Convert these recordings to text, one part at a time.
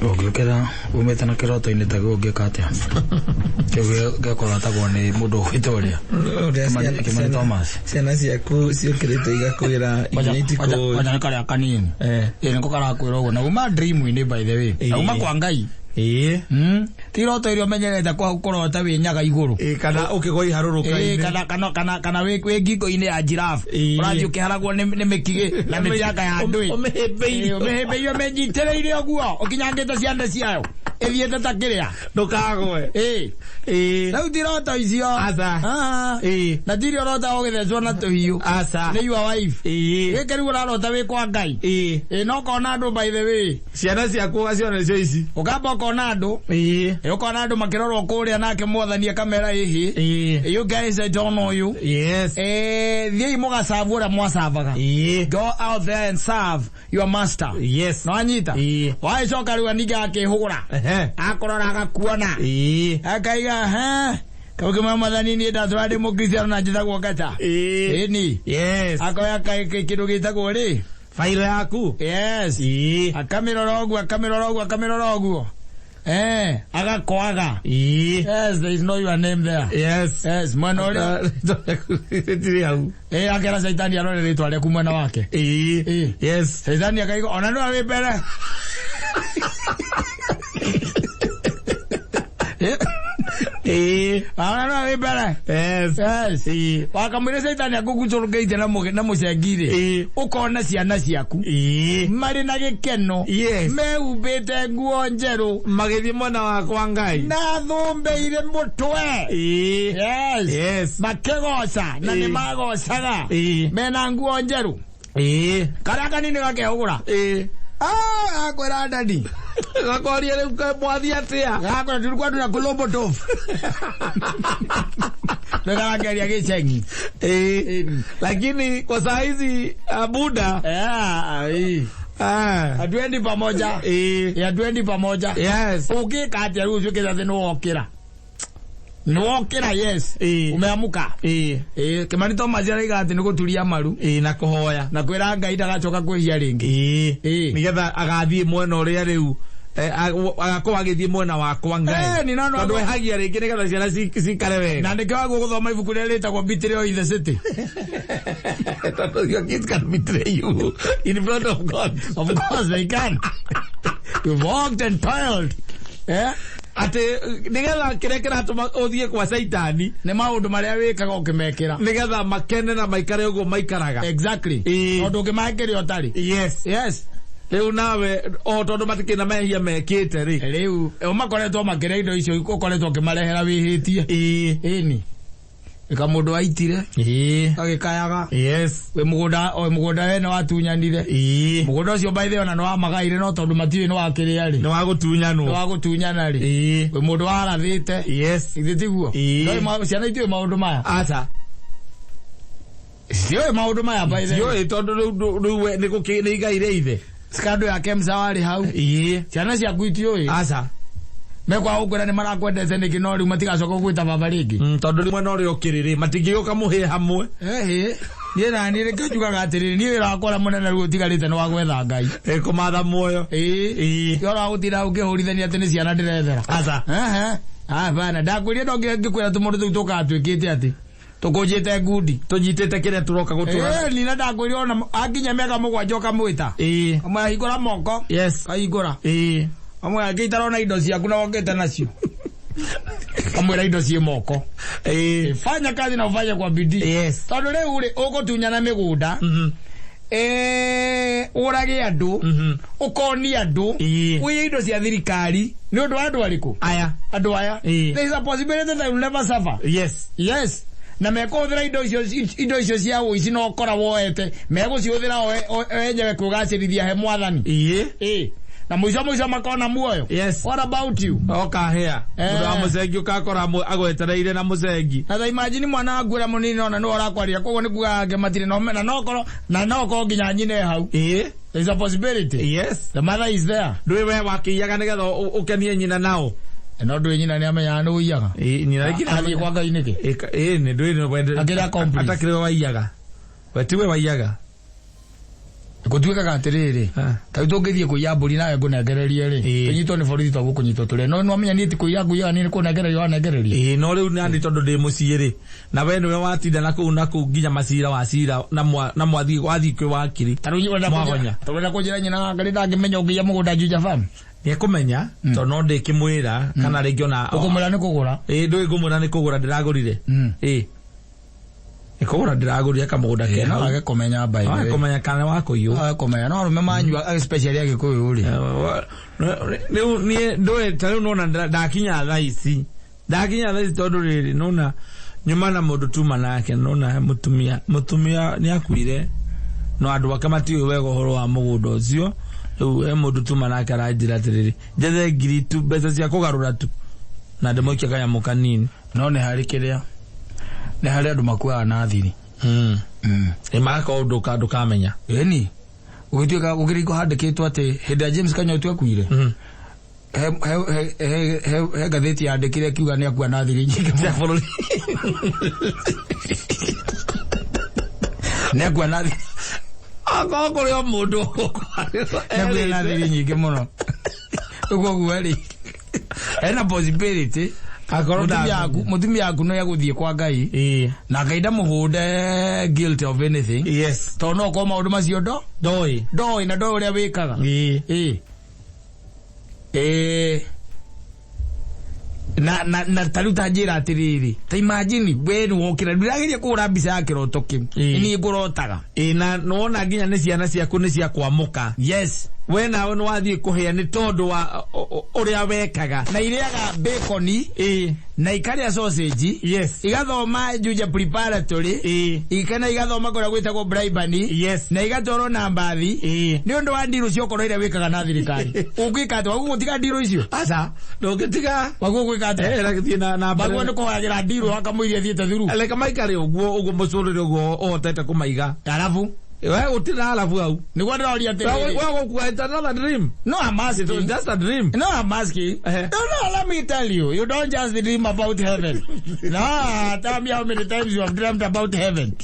Ũngĩũkĩra umĩte na kĩroto-inĩ ta gĩũ ũngĩka atĩa? Kĩu gĩkũrotagwo nĩ mũndũ ũgwĩtwo ũrĩa? Ũrĩa Kimani Kimani Thomas. Ciana ciaku ciũkĩrĩte igakwĩra Kwanja inyuĩ itikũĩ. kwanja nĩ karĩa kanini. Ĩĩ nĩko karakwĩra ũguo na uma dream-inĩ by the way. Na uma kwa Ngai. Ĩĩ. Ti iroto iria ũmenyerete kwa kũrota wĩ nyaga igũrũ. Ĩĩ, kana ũkĩgwa Ĩĩ, iharũrũka-inĩ. kana wĩ ngingo-inĩ ya giraffe. Ĩĩ. Ũrathiĩ ũkĩharagwo nĩ mĩkigĩ na mĩtianga ya ndũĩ. Ũmĩhĩmbĩirie. Ĩĩ, ũmĩhĩmbĩirie ũmĩnyitĩrĩire ũguo ũkinyangĩte ciande ciayo ĩthiĩte ta kĩrĩa. Ndũkagwe. Ĩĩ. Ĩĩ. Rĩu ti iroto icio. Aca. Ah. Ĩĩ. Na ti iria ũrota ũgĩthecwo na tũhiũ. Aca. Nĩ your wife. Ĩĩ. Gĩkĩ rĩu ũrarota wĩ kwa Ngai. Ĩĩ. Ĩĩ no ũkona andũ by the way. Ciana ciaku ũgaciona nĩcio ici. Ũkamba ũkona andũ. Ĩĩ. Ĩ ũkona andũ makĩrorwo kũrĩa nake mwathani akamera ĩhĩ. Ĩĩ. You guys, I don't know you. Yes. Thiĩi mũgacabu ũrĩa mwacavaga. Ĩĩ. Go out there and serve your master. Yes. No anyita. Ĩĩ. Wagĩcoka rĩu ningĩ akĩhũra. Ehe. Akũrora agakuona. Ĩĩ. Akaiga he. Kau kĩmwe mwathani niĩ ndatũra ndĩ mũkristiano na njĩtagwo ngata. Ĩĩ. Ĩni. Yes. Akoya kĩndũ gĩtagwo rĩ. Failo yaku. Yes. Ĩĩ. Akamĩrora ũguo, akamĩrora ũguo, akamĩrora ũguo. Agakwaga. Ĩĩ. Yes, there is no your name there. Yes. Yes, mwena ũrĩa. Rĩtirĩ hau. Akera Caitani arore rĩtwa rĩaku mwena wake. Ĩĩ. Ĩĩ. Yes. Caitani akaiga ona nĩwe wĩ mbere. Ĩĩ. Ona nĩwe wĩ mbere. Yes. Yes. Ĩĩ. Wakamwĩra Caitani akũgucũrũkĩte na mũcengi-rĩ. Ĩĩ. Ũkona ciana ciaku. Ĩĩ. Marĩ na gĩkeno. Yes. Mehumbĩte nguo njerũ. Magĩthiĩ mwena wakwa Ngai. Na thũmbĩire mũtwe. Ĩĩ. Yes. Yes. Makĩgoca na Ĩĩ. nĩ magocaga. Ĩĩ. Mena nguo njerũ. Ĩĩ. Karĩa kanini gakehũgũra. Ĩĩ. Ah, akwĩra ndadi. Gakoria rĩu mwathi atĩa? Gakwĩra tulikuwa tuna kulombo tofu. Nĩkarageria gĩceng'i. Ĩĩ. Lakini kwa saa hizi Buda. Yeah, ĩĩ. Ah. Hatuendi pamoja. Ĩĩ. Hatuendi pamoja. Yes. Ũngĩka atĩa rĩu ũtuĩke atĩ nĩwokĩra? Nĩwokĩra, yes. Ĩĩ. Umeamuka. Ĩĩ. Ĩĩ, Kimani Thomas araiga atĩ nĩ gũturia maru. Ĩĩ, na kũhoya. Na kwĩra Ngai ndagacoka kwĩhia rĩngĩ. Ĩĩ. Ĩĩ. Nĩgetha agathiĩ mwena ũrĩa rĩu agakorwo agĩthiĩ mwena wakwa Ngai. Ĩĩ, ni no no. Tondũ ehagia rĩngĩ nĩgetha ciana cikare wega. Na nĩkĩo wagwo gũthoma ibuku rĩrĩa rĩtagwo Betrayal in the City. Tondũ your kids can betray you in front of God. Of course they can. You walked and toiled. Atĩ nĩgetha kĩrĩa kĩratũma ũthiĩ kwa Caitani Nĩ maũndũ marĩa wĩkaga ũkĩmekĩra. Nĩgetha makene na maikare ũguo maikaraga. Exactly. Ĩĩ. Tondũ ũngĩmekĩra ũtarĩ. Yes. Yes. Rĩu nawe o tondũ matikĩrĩ na mehia mekĩte rĩ. Rĩu o makoretwo makĩrĩa indo icio ũkoretwo ũkĩmarehera wĩhĩtie. Ĩĩ. Ĩni. Ĩka mũndũ aitire. Ĩĩ. Agĩkayaga. Yes. Wĩ mũgũnda, o mũgũnda we nĩ watunyanire. Ĩĩ. Mũgũnda ũcio by the way ona nĩ wamagaire no tondũ matiũĩ nĩ wakĩrĩa rĩ. Nĩ wagũtunyanwo. Nĩ wagũtunyana rĩ. Ĩĩ. Wĩ mũndũ warathĩte. Yes. Githĩ tiguo? Ĩĩ. Ndoĩ ciana itiũĩ maũndũ maya. Aca. Citiũĩ maũndũ maya by the way. Tiũĩ tondũ rĩu we nĩ igai rĩa ithe. Skando ya Kemsa warĩ hau. Ĩĩ. Ciana ciaku itiũĩ. Aca. Mekwaga gũkwĩra nĩ marakwendete nĩkĩ no rĩu matigacoka gũgwĩta baba rĩngĩ. Tondũ rĩu mwena ũrĩa ũkĩrĩ rĩ matingĩgĩũka mũhĩe hamwe. Ehe. Niĩ na niĩ nĩkĩo njugaga atĩrĩrĩ, niĩ wĩra wakwa ũrĩa mũnene rĩu ũtigarĩte nĩ wa gwetha Ngai. Ĩ, kũmatha muoyo. Ĩĩ. Ĩĩ. Ti ũhoro wa gũtinda ũkĩhũrithania atĩ nĩ ciana ndĩrethera. Aca. Ehe. Hapana, ndakwĩrire no ngĩkwĩra tũmũndũ tũu tũkaga twĩkĩte atĩ tũkũnjĩte ngundi. Tũnyitĩte kĩrĩa tũroka gũtũra. Ĩĩ, nina ndakwĩrire ona akinya mĩaka 7 ũkamwĩta. Ĩĩ. Amwe hingũra moko. Yes. Kahingũra. Ĩĩ. Amwe angĩ itarona indo ciaku na wokĩte nacio. Amwĩra indo ciĩ moko. Ĩĩ. Fanya kazi na ufanye kwa bidii. Yes. Tondũ rĩu rĩ ũgũtunyana mĩgũnda. Ũrage andũ. Ũkonie andũ. Ĩĩ. Ũiye indo cia thirikari. Nĩ ũndũ wa andũ arĩkũ? Aya. Andũ aya. Ĩĩ. There is a possibility that they will never suffer. Yes. Yes. Na mekũhũthĩra indo icio cia ũici na ũkora woete megũcihũthĩra o enyewe kwĩgacĩrithia he mwathani. Ĩĩ. Ĩĩ. Na mũico mũico makona muoyo. Yes. What about you? Okahĩa. Mũndũ wa mũcengi ũkakora agwetereire na mũcengi. Na ta imagine mwana waku ũrĩa mũnini ona nĩwe ũrakwaria koguo nĩ kuga angĩ matirĩ na ũme- na nokorwo na nokorwo nginya nyina e hau. Ĩĩ. There is a possibility. Yes. The mother is there. Ndũĩ we wakĩiyaga nĩgetha ũkenie nyina nao. No ndũĩ nyina nĩamenyaga nĩ ũiyaga. Ĩĩ, nyina rĩngĩ Athiĩ kwa Ngai nĩkĩ? Ĩĩ, nĩ ndũĩ nĩ wende. Akĩrĩ accomplice. Atakĩrĩ we waiyaga. We tiwe waiyaga. Gũtuĩkaga atĩrĩrĩ, Ah. ta rĩu tũngĩthiĩ kũiya mbũri nawe ngũnengererie rĩ, Ĩĩ. tũnyitwo nĩ borithi twaguo kũnyitwo tũrĩ no nĩwamenya niĩ ti kũiya ngũiyaga, niĩ nĩ kũnengereria wanengereria. Ĩĩ, no rĩu nani tondũ ndĩ mũciĩ rĩ, na we nĩwe watinda na kũu na kũu nginya macira wa cira na mwa na mwathiĩ wathiĩ kwĩ wakiri. Ta rĩu ũrenda Mwagonya. ũrenda kũnjĩra nyina wa Ngarĩ ndangĩmenya ũngĩiya mũgũnda Juja Farm? Nĩekũmenya tondũ no ndĩkĩmwĩra kana rĩngĩ ona Ũkũmwĩra nĩ kũgũra. Ĩĩ, ndũĩ ngũmwĩra nĩ kũgũra ndĩragũrire. Ĩĩ, nĩ kũgũra ndĩragũrire kamũgũnda ke No hau. age kũmenya by the way. Kũmenya kana wakũiywo. No age kũmenya, no arũme manyua especially Agĩkũyũ rĩ. Rĩu niĩ ndũĩ ta rĩu nona ndakinya thaa ici, ndakinya thaa ici tondũ rĩrĩ nona nyuma na mũndũ tuma nake, nona mũtumia nĩ akuire, no andũ ake matiũĩ wega ũhoro wa mũgũnda ũcio. Rĩu he mũndũ tuma nake aranjĩra atĩrĩrĩ, njethe ngiri tu mbeca cia kũgarũra tu na ndĩmũikie kanyamũ kanini. No nĩ harĩ kĩrĩa, nĩ harĩ andũ makuaga na thiri. Ĩ, magakorwo ndũkamenya. Ĩni gũgĩtuĩka gũkĩrĩ handĩkĩtwo atĩ hĩndĩ ya James Kanyotu akuire, he he he he he he ngathĩti yandĩkire kiuga nĩ akua na thiri nyingĩ Cia bũrũri. Nĩ akua na thiri. Akorwo kũrĩ o mũndũ Nĩ akua na thiri nyingĩ mũno. Ũguo guo rĩ, hena possibility akorwo mũtumia waku no egũthiĩ kwa Ngai na Ngai ndamũhũnde guilty of anything, tondũ no ũkorwo maũndũ macio ndo ndoĩ. Ndoĩ na ndoĩ ũrĩa wĩkaga. Ĩĩ ĩĩ, na ta rĩu ta njĩra atĩrĩrĩ, ta imagine we nĩ wokĩra, ndĩrageria kũhũra mbica ya kĩroto kĩu. Niĩ ngũrotaga. Ĩĩ, na nĩwona nginya nĩ ciana ciaku nĩ cia kwamũka. We nawe nĩ wathiĩ kũhĩa nĩ tondũ wa ũrĩa wekaga. Na irĩaga bacon na ikarĩa sausage, igathoma Juja Preparatory, ikana igathoma kũrĩa gwĩtagwo Braibani, na igatwarwo na mbathi nĩ ũndũ wa ndirũ ciokorwo iria wĩkaga na thirikari. Ũngĩka atĩa? Waguo gũtiga ndirũ icio? Aca, ndũngĩtiga. Waguo gwĩka atĩa? Eh, ragĩthiĩ na mbere. Waguo nĩ kũhoyagĩra ndirũ wakamũiria thiĩte thuru. Reke maikare ũguo ũguo mũcũrĩre ũguo ũhotete kũmaiga. Arabu We gũtirĩ na arabu hau. Nĩguo ndĩroria atĩrĩrĩ. We gũkua, it's another dream. No, I'm It was asking. just a dream. No, I'm asking. Eh. No, let me tell you. You don't just dream about heaven. No, tell me how many times you have dreamt about heaven.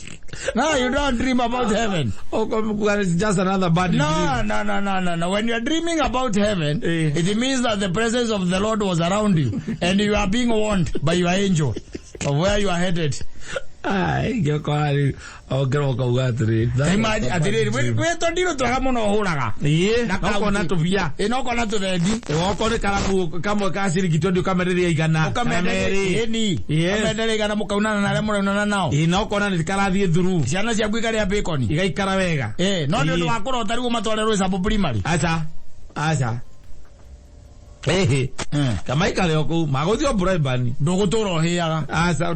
No, you don't dream about heaven. Ũkũmũkua, it's just another bad dream. No. When you are dreaming about heaven, Eh. it means that the presence of the Lord was around you and you are being warned by your angel of where you are headed. Ai, ngĩokora rĩu ongerwo ũkauga atĩrĩ, Imagine, atĩrĩrĩ, wĩ tondiro twega mũno ũhũraga. Ĩĩ, Na na ũkona kaunti. tũbia. Ĩ, no ũkona tũthendi. Okorwo nĩ karabu kamwe ka ciringi 20 ũkamereria 100 kana 2. Ĩni. Yes. Ũkamenderia 100 mũkaunana na arĩa mũraunana nao. Ĩĩ, na ũkona nĩ karathiĩ through. Ciana ciaku ikarĩa bacon. Igaikara wega. Eh, no nĩ ũndũ Ĩĩ. wa kũrota rĩu ũmatware Roysambu Primary. Aca, aca. Ĩhĩ, kamaikare o kũu magũthiĩ o Braibani. Ndũgũtũra ũhĩaga. Aca,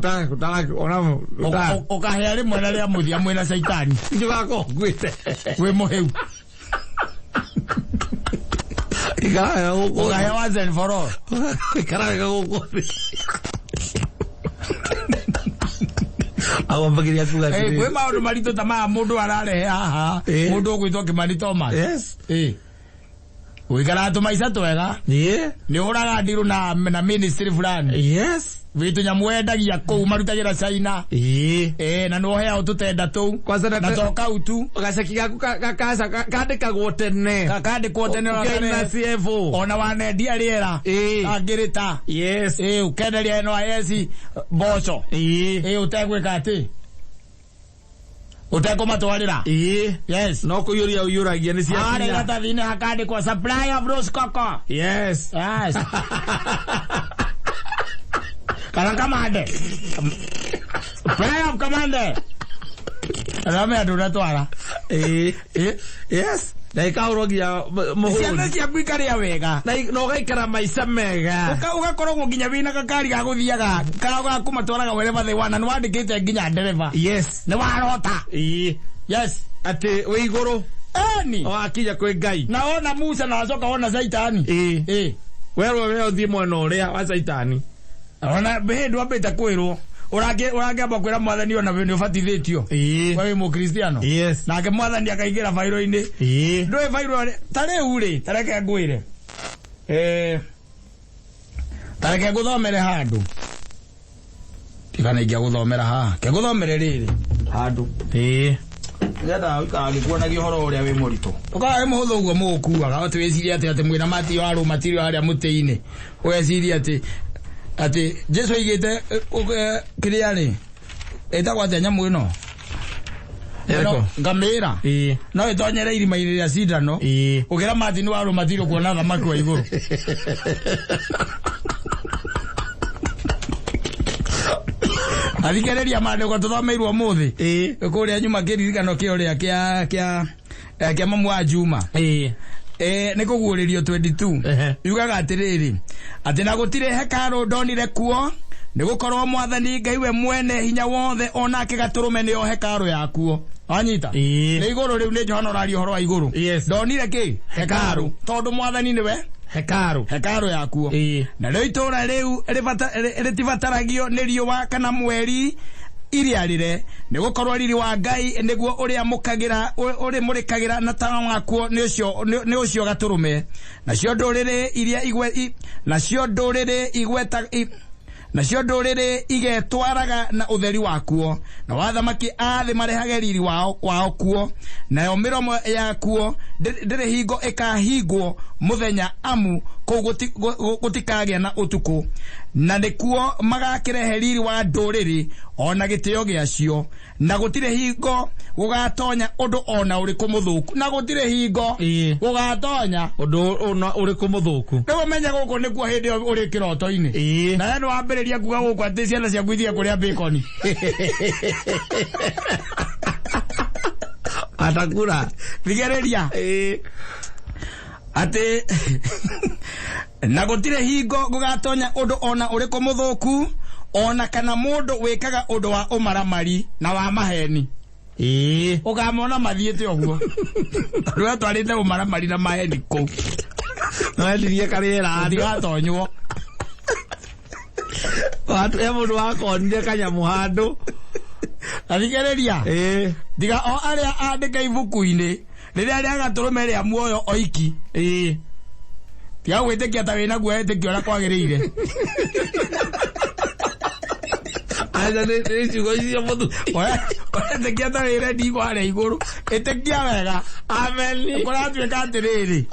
ona Ũkahĩa rĩmwe na rĩa mũthia mwĩna caitani. Nĩũgakorwo ũkuĩte. Wĩ mũhĩu. Ikara wega gũkũ. Ũkahĩa once and for all. Ikara wega gũkũ thĩ. Agwambagĩria kuga Eh, atĩrĩrĩ. kwĩ maũndũ maritũ ta maya mũndũ ararehe haha. Eh. Mũndũ ũgwĩtwo Kĩmani Thomas. Eh. Ũikaraga tũmaica twega. Ĩĩ. Nĩ ũhũraga ndirũ na ministry fulani. Wĩ tũnyamũ wendagia kũu marutagĩra China. Ĩĩ. Eh, na nĩ ũheagwo tũtenda tũu. Kwanza Na to kau tu. Gaceki gaku kandĩkagwo tene. Kakandĩkwo tene na Ũkĩaina ũkarehe. CFO. Ona wanendia rĩera. Ĩĩ. Kangĩrĩta. Ĩĩ, ũkenderia NYS mboco. Ĩĩ. Ĩĩ, ũtegwĩka atĩ. Ũtekũmatwarĩra. Ĩĩ. Yes. No kũiyũria ũiyũragia nĩ Harĩa ciakinya. iratathi-inĩ hakandĩkwo supply of rose coco. Yes. Kana kamande. Supply of kamande. Rame andũ ũratwara. Ĩĩ. Yes. Na ĩkahũrwo nginya mũhũri. Ciana ciaku ikarĩa wega. Na ũgaikara maica mega. Ũgakoragwo nginya wĩna gakari ga gũthiaga ga kũmatwaraga wherever they want, na nĩwandĩkĩte nginya ndereba. Nĩ warota. Ĩĩ. Yes. Atĩ wĩ igũrũ. Eni. Wakinya kwĩ Ngai. Na wona Musa na wacoka wona Saitani. Ĩĩ. Ĩĩ. Werwo we ũthiĩ mwena ũrĩa wa Caitani. Ona hĩndĩ wambĩte kwĩrwo ũrangĩamba kwĩra mwathani ona nĩ ũbatithĩtio. Ĩĩ. We wĩ mũkristiano. Nake mwathani akaingĩra bairũ-inĩ. Ndũĩ bairũ ta rĩu rĩ, ta reke ngwĩre. Eh, ta reke ngũthomere handũ. Tigana ingĩa gũthomera haha. Ke ngũthomere rĩrĩ handũ. Ĩĩ. Nĩendaga gũikara ngĩkuonagia ũhoro ũrĩa wĩ mũritũ. Ũkaga wĩ mũhũthũ ũguo mũgũkuaga, atĩ wĩcirie atĩ atĩ mwĩna matio arũ matirio harĩa mũtĩ-inĩ. Ũgeciria atĩ atĩ Jesu aigĩte kĩrĩa rĩ ĩtagwo atĩa nyamũ ĩno? Ĩrĩkũ? Ngamĩra. Ĩĩ. No ĩtonyere irima-inĩ rĩa cindano. Ĩĩ. Ũkĩra Martin wa rũmatiro kuona thamaki wa igũrũ. Athikĩrĩria maandĩko tũthomeirwo ũmũthĩ. Ĩĩ. Kũrĩa nyuma kĩririkano kĩa ũrĩa kĩa kĩa kĩa mamu wa Juma. Ĩĩ. Nĩ kũguũrĩrio 22. Ehe. Yugaga atĩrĩrĩ, atĩ na gũtirĩ hekarũ ndonire kuo, nĩ gũkorwo Mwathani Ngai we mwene hinya wothe o nake Gatũrũme nĩo hekarũ yakuo. Wanyita? Ĩĩ. Nĩ igũrũ rĩu nĩ Johana ũraria ũhoro wa igũrũ. Yes. Ndonire kĩ? Hekarũ. Tondũ Mwathani nĩwe Hekarũ. hekarũ yakuo. Ĩĩ. Narĩo itũũra rĩu rĩtibataragio nĩ riũa kana mweri iriarĩre, nĩ gũkorwo riri wa Ngai nĩguo ũrĩa mũkagĩra ũrĩmũrĩkagĩra na tawa wakuo nĩ ũcio nĩ ũcio Gatũrũme. Nacio ndũrĩrĩ iria igwe nacio ndũrĩrĩ igweta nacio ndũrĩrĩ igetwaraga na ũtheri wakuo, na wathamaki a thĩ marehage riri wao kuo, nayo mĩromo yakuo ndĩrĩ hingo ĩkahingwo mũthenya, amu kũu gũtikagĩa na ũtukũ, na nĩkuo magakĩrehe riri wa ndũrĩrĩ o na gĩtĩo gĩacio, na gũtirĩ hingo gũgatonya ũndũ ona ũrĩkũ mũthũku, na gũtirĩ hingo Ĩĩ. gũgatonya Ũndũ ũrĩkũ mũthũku. Rĩu ũmenye gũkũ nĩkuo hĩndĩ ĩyo ũrĩ kĩroto-inĩ. Ĩĩ. Na we nĩwambĩrĩria kuga gũkũ atĩ ciana ciaku ithiĩ kũrĩa bacon. Atakura. Thikĩrĩria. Ĩĩ. Atĩ na gũtirĩ hingo gũgatonya ũndũ ona ũrĩkũ mũthũku, ona kana mũndũ wĩkaga ũndũ wa ũmaramari na wa maheni. Ĩĩ. Ũkamona mathiĩte ũguo. Tondũ we atwarĩte ũmaramari na maheni kũu. Wendirie karĩera handũ. Gũtigatonywo. He mũndũ wakonire kanyamũ handũ. Athikĩrĩria. Ĩĩ. Tiga o arĩa andĩke ibuku-inĩ rĩrĩa rĩa Gatũrũme rĩa muoyo oiki. Ĩĩ. Tiga gwĩtĩkia ta wĩna guoya ĩtĩkia ũrĩa kwagĩrĩire. Aca nĩ ciugo icio mũthuri. Ũretĩkia ta wĩ ready harĩa igũrũ. Ĩtĩkia wega. Amen. Kũratuĩka atĩrĩrĩ.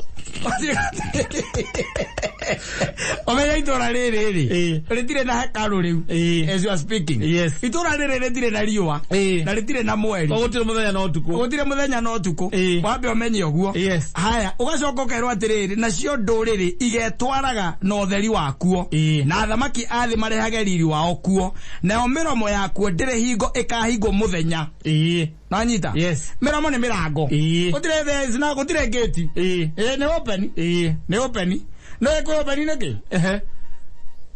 Ũmenye itũra rĩrĩ rĩ. Ĩĩ. Rĩtirĩ na hekarũ rĩu. Ĩĩ. As you are speaking. Yes. Itũra rĩrĩ rĩtirĩ na riũa. Ĩĩ. Na rĩtirĩ na mweri. Gũtirĩ mũthenya na ũtukũ. Gũtirĩ mũthenya na ũtukũ. Ĩĩ. Wambe ũmenye ũguo. Yes. Haya, ũgacoka ũkerwo atĩrĩrĩ, nacio ndũrĩrĩ igetwaraga na ũtheri wakuo. Ĩĩ. Na athamaki a thĩ marehage riri wao kuo. Nayo mĩromo yakuo ndĩrĩ hingo ĩkahingwo mũthenya. Ĩĩ. Nanyita? Yes. Mĩromo nĩ mĩrango. Ĩĩ. Gũtirĩ there na gũtirĩ gate. Ĩĩ. Ĩĩ nĩ open. Ĩĩ. Nĩ open. No ĩkwĩ open nĩkĩ? Ehe.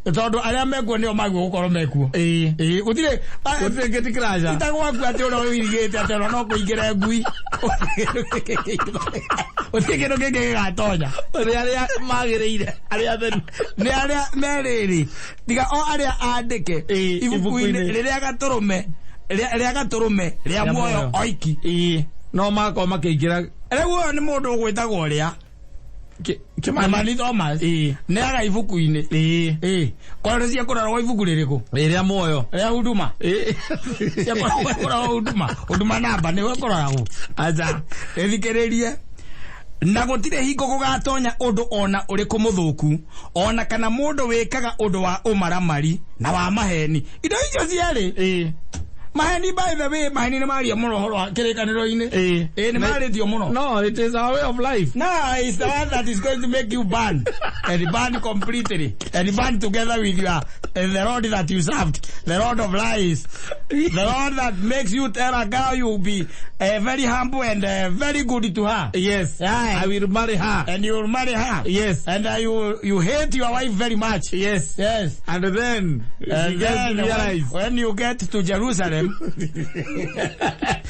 Tondũ arĩa mekuo nĩo magwo gũkorwo mekuo. Ĩĩ. Ĩĩ gũtirĩ Gũtirĩ gate crasher. Itagwaku atĩ ũrĩa ũirigĩte atĩ ona no kũingĩre ngui. Gũtirĩ kĩndũ kĩngĩ gĩgatonya. Nĩ arĩa magĩrĩire, arĩa atheru. Nĩ arĩa merĩrĩ. Tiga o arĩa andĩke Ĩĩ, ibuku-inĩ ibuku-inĩ. rĩrĩa Gatũrũme rĩa Gatũrũme rĩa Rĩa muoyo muoyo. oiki. Ĩĩ. No makorwo makĩingĩra Rĩu ũyũ nĩ mũndũ ũgwĩtagwo ũrĩa Kimani Kimani Thomas. Ĩĩ. Nĩ aga ibuku-inĩ. Ĩĩ. Ĩĩ. Korwo cia kũrorwo ibuku rĩrĩkũ? Rĩrĩa muoyo. Rĩa Huduma. Ĩĩ. Cia kũrorwo Huduma. Huduma namba nĩwe kũroragwo. Aca. Ĩthikĩrĩrie. Na gũtirĩ hingo gũgatonya ũndũ ona ũrĩkũ mũthũku, ona kana mũndũ wĩkaga ũndũ wa ũmaramari na wa maheni. Indo icio cierĩ. Ĩĩ. Maheni by the way, maheni nĩ maria mũno ũhoro wa kĩrĩkanĩro-inĩ. Ĩĩ. Ĩĩ nĩ marĩtio mũno. No, it is our way of life. No, it's the one that is going to make you burn. And burn completely. And burn together with your, the Lord that you served. The Lord of lies. The Lord that makes you tell a girl you will be very humble and very good to her. Yes. Yeah. I will marry her. And you will marry her. Yes. And you hate your wife very much. Yes. Yes. And then she And gets then to realize. when you get to Jerusalem,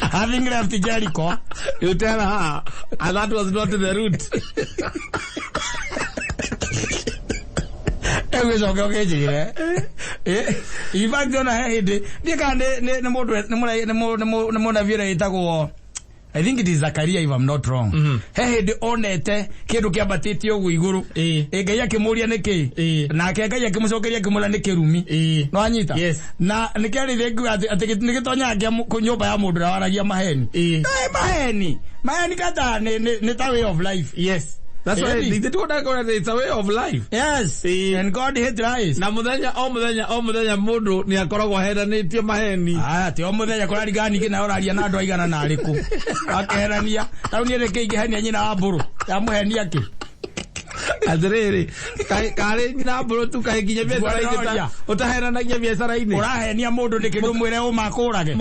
having left Jericho, You tell her, and that was not the route. Ĩgũcoka ũkĩnjĩre. In fact ona he hĩndĩ ndiĩ kana nĩ mũndũ nĩ mũnabii ũrĩa wĩtagwo I think it is Zakaria, if I'm not wrong. He hĩndĩ onete kĩndũ kĩambatĩte ũguo igũrũ. Ĩ Ngai akĩmũria nĩkĩ? Nake Ngai akĩmũcokeria akĩmwĩra nĩ kĩrumi. No anyita? Yes. Na nĩkĩarĩire ngiuga atĩ nĩgĩtonyaga kĩa nyũmba ya mũndũ ũrĩa waragia maheni. Maheni. Maheni kata nĩ ta way of life. Yes. That's why Ĩni. they do that, it's a way of life. Yes. And God hate lies. Na muthenya o muthenya o muthenya mundu ni akoragwo aheranĩtie maheni. Aya, ti o muthenya kũraringana ningĩ nawe ũraria na andũ aigana na arĩkũ. Akeherania. Tarĩu niĩ nĩkĩ ingĩhenia nyina wa mbũrũ? Yamũhenia kĩ? Atĩrĩrĩ, karĩ nyina mbũrũ tu kaĩ nginya biacara-inĩ ũtaheranagia biacara-inĩ. Ũrahenia mũndũ nĩkĩ ndũmwĩre ũma akũrage?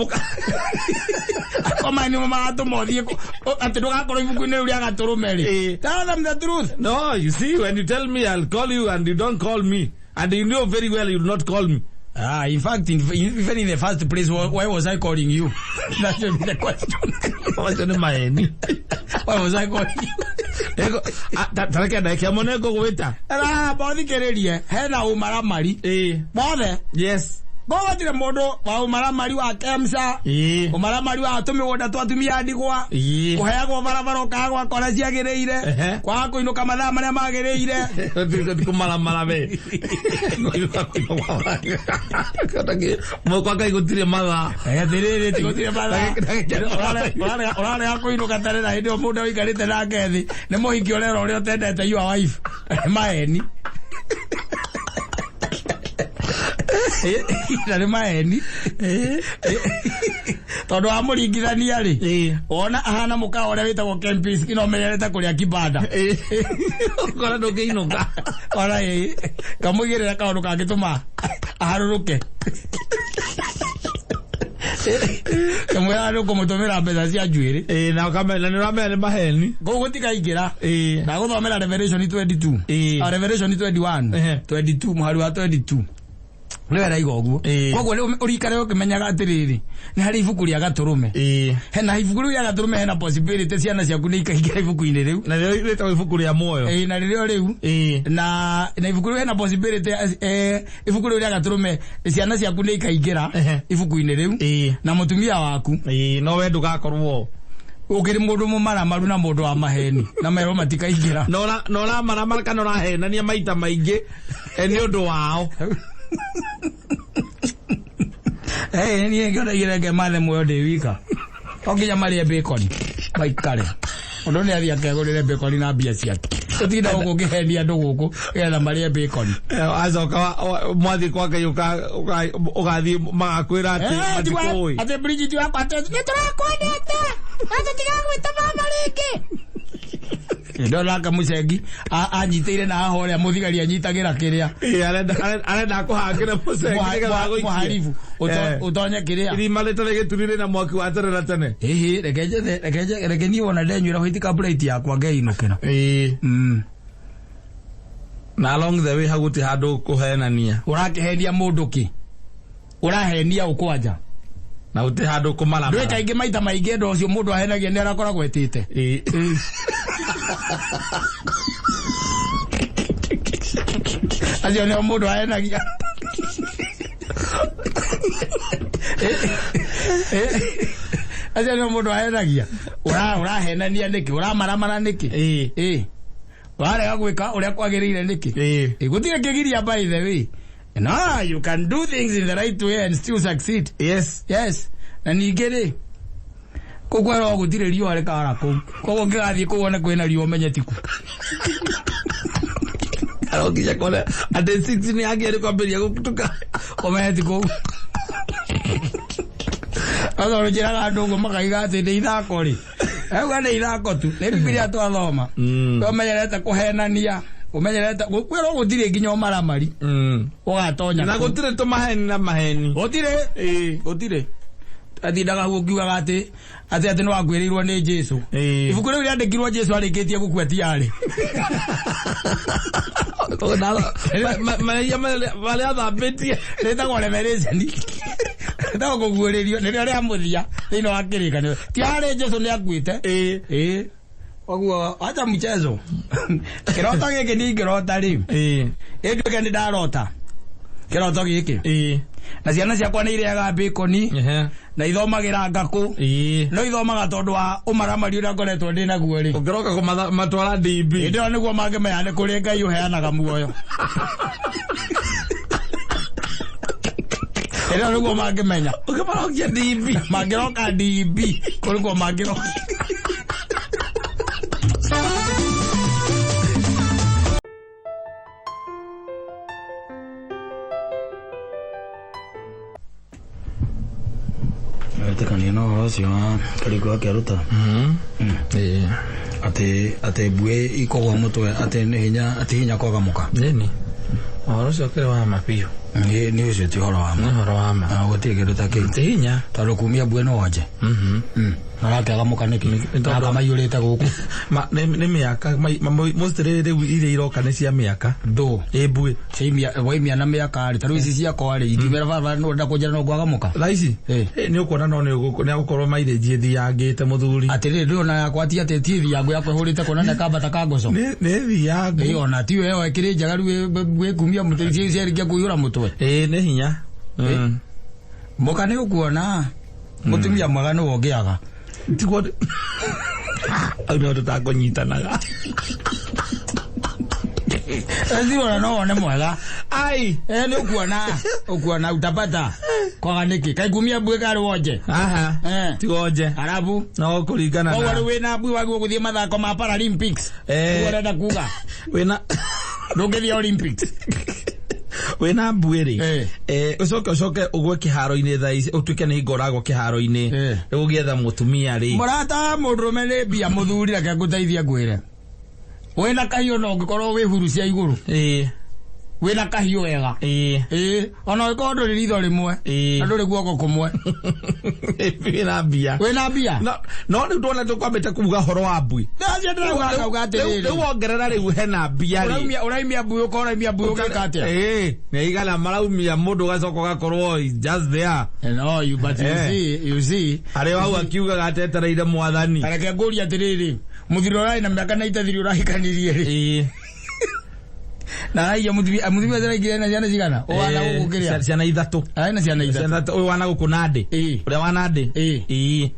Akoma nĩmo maratũma ũthiĩ atĩ ndũgakorwo ibuku-inĩ rĩu rĩa gatũrũme rĩ. Tell them the truth. No, you see, when you tell me I'll call you and you don't call me, and you know very well you'll not call me. Ah, in fact, even in the first place, why was I calling you? That should be the question. Macio nĩ maheni. Why was I calling you? Tareke ndeke mũno ngũgwĩta. Ra, bothikĩrĩrie, hena ũmaramari. Mothe. Yes. Gũgũtirĩ mũndũ wa ũmaramari wa KEMSA. Ũmaramari wa tũmĩgũnda twa atumia ndigwa. Kũheagwo barabara ũkaga gwakora ciagĩrĩire. Kwaga kũinũka mathaa marĩa magĩrĩire. Kũmaramara we. Kwa Ngai gũtirĩ mathaa. Atĩrĩrĩ, ti gũtirĩ mathaa. Ũrarega kũinũka tene na hĩndĩ ĩyo mũndũ ũikarĩte nake thĩ nĩ mũhiki ũrera ũrĩa ũtendete your wife. Maheni. Na nĩ maheni. Tondũ wamũringithania rĩ, wona ahana mũkawa ũrĩa wĩtagwo Kempinski no ũmenyerete kũrĩa kibanda. Ũkora ndũngĩinũka. Ona ĩ, kamũigĩrĩra kaũndũ kangĩtũma aharũrũke. Kamwĩra nĩ ũkũmũtũmĩra mbeca cia njuĩrĩ. Na ũkamenya nĩ ũramenya nĩ maheni. Kũu gũtikaingĩra. Ndagũthomera Revelation 22. Revelation 21. 22, mũhari wa 22. Nĩwe raiga ũguo. Koguo rĩu ũrikare ũkĩmenyaga atĩrĩrĩ, nĩ harĩ ibuku rĩa gatũrũme. Hena ibuku rĩu rĩa gatũrũme, hena possibility ciana ciaku nĩ ikaingĩra ibuku-inĩ rĩu. Na rĩo rĩtagwo ibuku rĩa muoyo. Na rĩrĩo rĩu. Na ibuku rĩu hena possibility, ibuku rĩu rĩa gatũrũme ciana ciaku nĩ ikaingĩra ibuku-inĩ rĩu. Na mũtumia waku. No we ndũgakorwo ũkĩrĩ mũndũ mũmaramaru na mũndũ wa maheni na merwo matikaingĩra. Na ũramaramara kana ũrahenania maita maingĩ nĩ ũndũ wao. Niĩ ngĩona igĩrenge mathe muoyo ndĩ wika. To nginya marĩe bacon maikare. Mũndũ nĩ athiĩ akegũrĩre bacon na mbia ciake. Tũtinda gũkũ ũkĩhenia andũ gũkũ nĩgetha marĩe bacon. Acoka mwathiĩ kwa Ngai ũgathiĩ magakwĩra atĩ matikũĩ. Atĩ Bridget wakwa atĩ nĩ tũrakwendete. Na tũtigagwĩta mama rĩngĩ. Ndona kamũcengi anyitĩire na haha ũrĩa mũthigari anyitagĩra kĩrĩa. Arenda kũhangĩra mũcengi nĩgetha agũikie. Mũharibu ũtonye kĩrĩa. Irima rĩtarĩ gĩturi rĩna mwaki wa tene na tene. Ĩhĩ, reke njethe, reke niĩ wona ndenyuĩra white cup yakwa ngeinũkĩra. Na along the way hau gũtirĩ handũ kũhenania. Ũrakĩhenia mũndũ kĩ? Ũrahenia ũ kwanja? Na gũtirĩ handũ kũmaramara. Ndũĩ kaingĩ maita maingĩ andũ acio mũndũ ahenagia nĩ arakoragwo etĩte. Acio nĩo mũndũ ahenagia. Acio nĩo mũndũ ahenagia. Ũrahenania nĩkĩ? Ũramaramara nĩkĩ? Ũrarega gwĩka ũrĩa kwagĩrĩire nĩkĩ? Gũtirĩ kĩgiria by the way. No, you can do things in the right way and still succeed. Yes. Yes. Na ningĩ rĩ, kũu kwerwo gũtirĩ riũa rĩkara kũu. Koguo ũngĩgathiĩ kũu wone kwĩna riũa ũmenye ti kuo. Arokinya kona atĩ 6 nĩ yagĩrĩire kwambĩrĩria gũtuka. Ũmenye ti kũu. Sasa ũnjĩraga andũ ũguo makaiga atĩ nĩ ithako rĩ. Auga nĩ ithako tu. Nĩ Bibilia twathoma. Ũmenyerete kũhenania. Ũmenyerete kwĩrwo gũtirĩ nginya ũmaramari. Ũgatonya. Na gũtirĩ tũmaheni na maheni. Gũtirĩ. Gũtirĩ. Atindaga hau ũkiugaga atĩ atĩ nĩ wakuĩrĩirwo nĩ Jesũ. Ibuku rĩu rĩandĩkirwo Jesũ arĩkĩtie gũkua ti arĩ. Marĩa athambĩtie. Rĩtagwo Revelation. Rĩtagwo kũguũrĩrio nĩrĩo rĩa mũthia thĩinĩ wa kĩrĩkanĩro. Ti arĩ Jesũ nĩ akuĩte. Koguo acha mchezo. Kĩroto gĩkĩ ndingĩrota rĩu. Ĩnduĩke nĩ ndarota. Kĩroto gĩkĩ. Na ciana ciakwa nĩ irĩaga bacon. Na ithomagĩra ngakũ. No ithomaga tondũ wa ũmaramari ũrĩa ngoretwo ndĩ naguo rĩ. Ũngĩroka kũmatwara DB. Hĩndĩ ĩyo nĩguo mangĩmenya nĩ kũrĩ Ngai ũheanaga muoyo. Hĩndĩ ĩyo nĩguo mangĩmenya. Ũngĩmarokia DB. Mangĩroka DB kũrĩ kuo mangĩroka. Wetĩkania na ũhoro ũcio wa Kariko akĩruta atĩ mbuĩ ikũgwa mũtwe atĩ nĩ hinya atĩ hinya kwaga mũka. Nini ũhoro ũcio ũkĩrĩ wa ma biũ. Nĩ ũcio ti ũhoro wa ma. Nĩ ũhoro wa ma. Na gũtirĩ kĩndũ ta kĩu. Ti hinya. Tondũ kumia mbuĩ no wonje. Marakĩaga mũka nĩkĩ? Mĩaka maiyũrĩte gũkũ. Nĩ mĩaka mostly rĩu iria iroka nĩ cia mĩaka. Ndũ. Ĩ mbuĩ. Waimia na mĩaka rĩ, ta rĩu ici ciakwa rĩ, ingiumĩra barabara nĩ ũrenda kũnjĩra no ngwaga mũka? Thaa ici? Nĩ ũkuona no nĩ agũkorwo mileage ĩthiangĩte mũthuri. Atĩrĩrĩ, ndũĩ ona yakwa ti atĩ ti ĩthiangu yakwa ĩhũrĩte kuona kambata ka ngoco. Nĩ ĩthiangu. Ĩ ona tiwe ĩyo ĩkĩrĩ njega rĩu ĩkumia mũtwe ciarĩkia kũiyũra mũtwe. Ĩ nĩ hinya. Mũka nĩ ũkuona mũtumia mwega nĩwe ũngĩaga. Tiguo au nĩho tũtakũnyitanaga. Ezi no wone mwega. Ai. Nĩ ũkuona ũkuona utapata kwaga nĩkĩ kaikumia mbuĩ karĩ wonje. Aha. Ti wonje. Arabu no kũringana na koguo rĩu wĩna mbuĩ wagĩrĩirwo gũthiĩ mathako ma Paralympics. Ũguo ũrenda kuga wĩna ndũngĩthiĩ Olympics. Wĩna mbuĩ rĩ, ũcoke ũgwe kĩharo-inĩ thaa ici ũtuĩke nĩ hingo ũragwa kĩharo-inĩ rĩu ũgĩetha mũtumia rĩ. Mũrata wa mũndũrũme nĩ mbia mũthuri, reke ngũteithie ngwĩre. Wĩna kahiũ no ũngĩkorwo wĩ huru cia igũrũ. Wĩna kahiũ wega. Ona ũngĩkorwo ndũrĩ ritho rĩmwe na ndũrĩ guoko kũmwe. Wĩna mbia. Wĩna mbia. No rĩu ndona tũkwambĩte kuga ũhoro wa mbui. Rĩu wongerera rĩu hena mbia rĩ. Ũraimia mbui ũkorwo ũraimia mbui ũgeka atĩa? Nĩ igana maraumia mũndũ ũgacoka ũgakorwo just there. No, you, but you see, you see. Arĩ hau akiugaga atetereire mwathani. Reke ngũrie atĩrĩrĩ, mũthuri ũrarĩ na mĩaka 93 ũrahikanirie rĩ. Na araiya mũthuri ũcio araingĩra na ciana cigana? Wana gũkũ kĩrĩa? Ciana ithatũ. Arĩ na ciana ithatũ. Ũyũ wana gũkũ Nandĩ. Ũrĩa wa Nandĩ.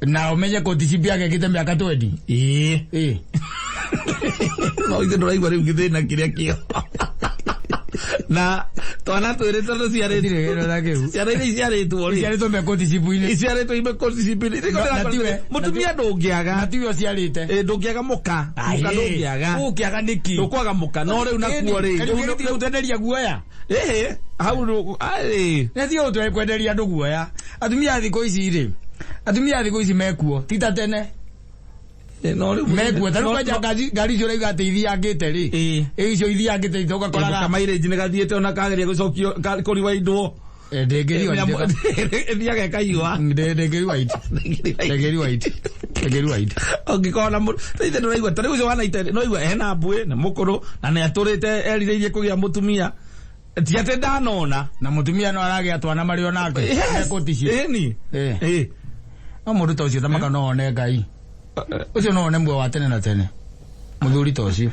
Na ũmenye koti yake ĩkĩte mĩaka 20. No ithe ndũraigua rĩu gĩthĩna kĩrĩa kĩo. Na twana twĩrĩ tondũ ciarĩtwo. Ciana iria iciarĩtwo rĩ. Iciarĩtwo me koti cibu-inĩ. Iciarĩtwo ime koti cibu-inĩ. Mũtumia ndũngĩaga. Na tiwe ũciarĩte. Ndũngĩaga mũka. Mũka ndũngĩaga. Ũngĩaga nĩkĩ? Ndũkwaga mũka. No rĩu nakuo rĩ. Rĩu ũtenderia guoya. Hau rĩ. Nĩ tiga kwenderia andũ guoya. Atumia a thikũ ici rĩ. Atumia a thikũ ici mekuo. Ti ta tene. Mekuo. Ta rĩu kwanja ngari icio ũrauga atĩ ithiangĩte rĩ. Icio ithiangĩte ũgakoraga. Kamairĩnji nĩ gathiĩte ona kageria gũcokio kũriwaindwo. Ĩthiaga ĩkaiyũa. Ndĩngĩriwaindi. Ũngĩkorwo na mũndũ ithe ndũraigua ta rĩu ũcio wa 90 no igua ena mbuĩ nĩ mũkũrũ na nĩ atũrĩte erirĩirie kũgĩa mũtumia. Ti atĩ ndanona. Na mũtumia no aragĩa twana marĩ o nake. Ĩni. No mũndũ ta ũcio tamaka no one Ngai. Ũcio no one muoyo wa tene na tene. Mũthuri ta ũcio.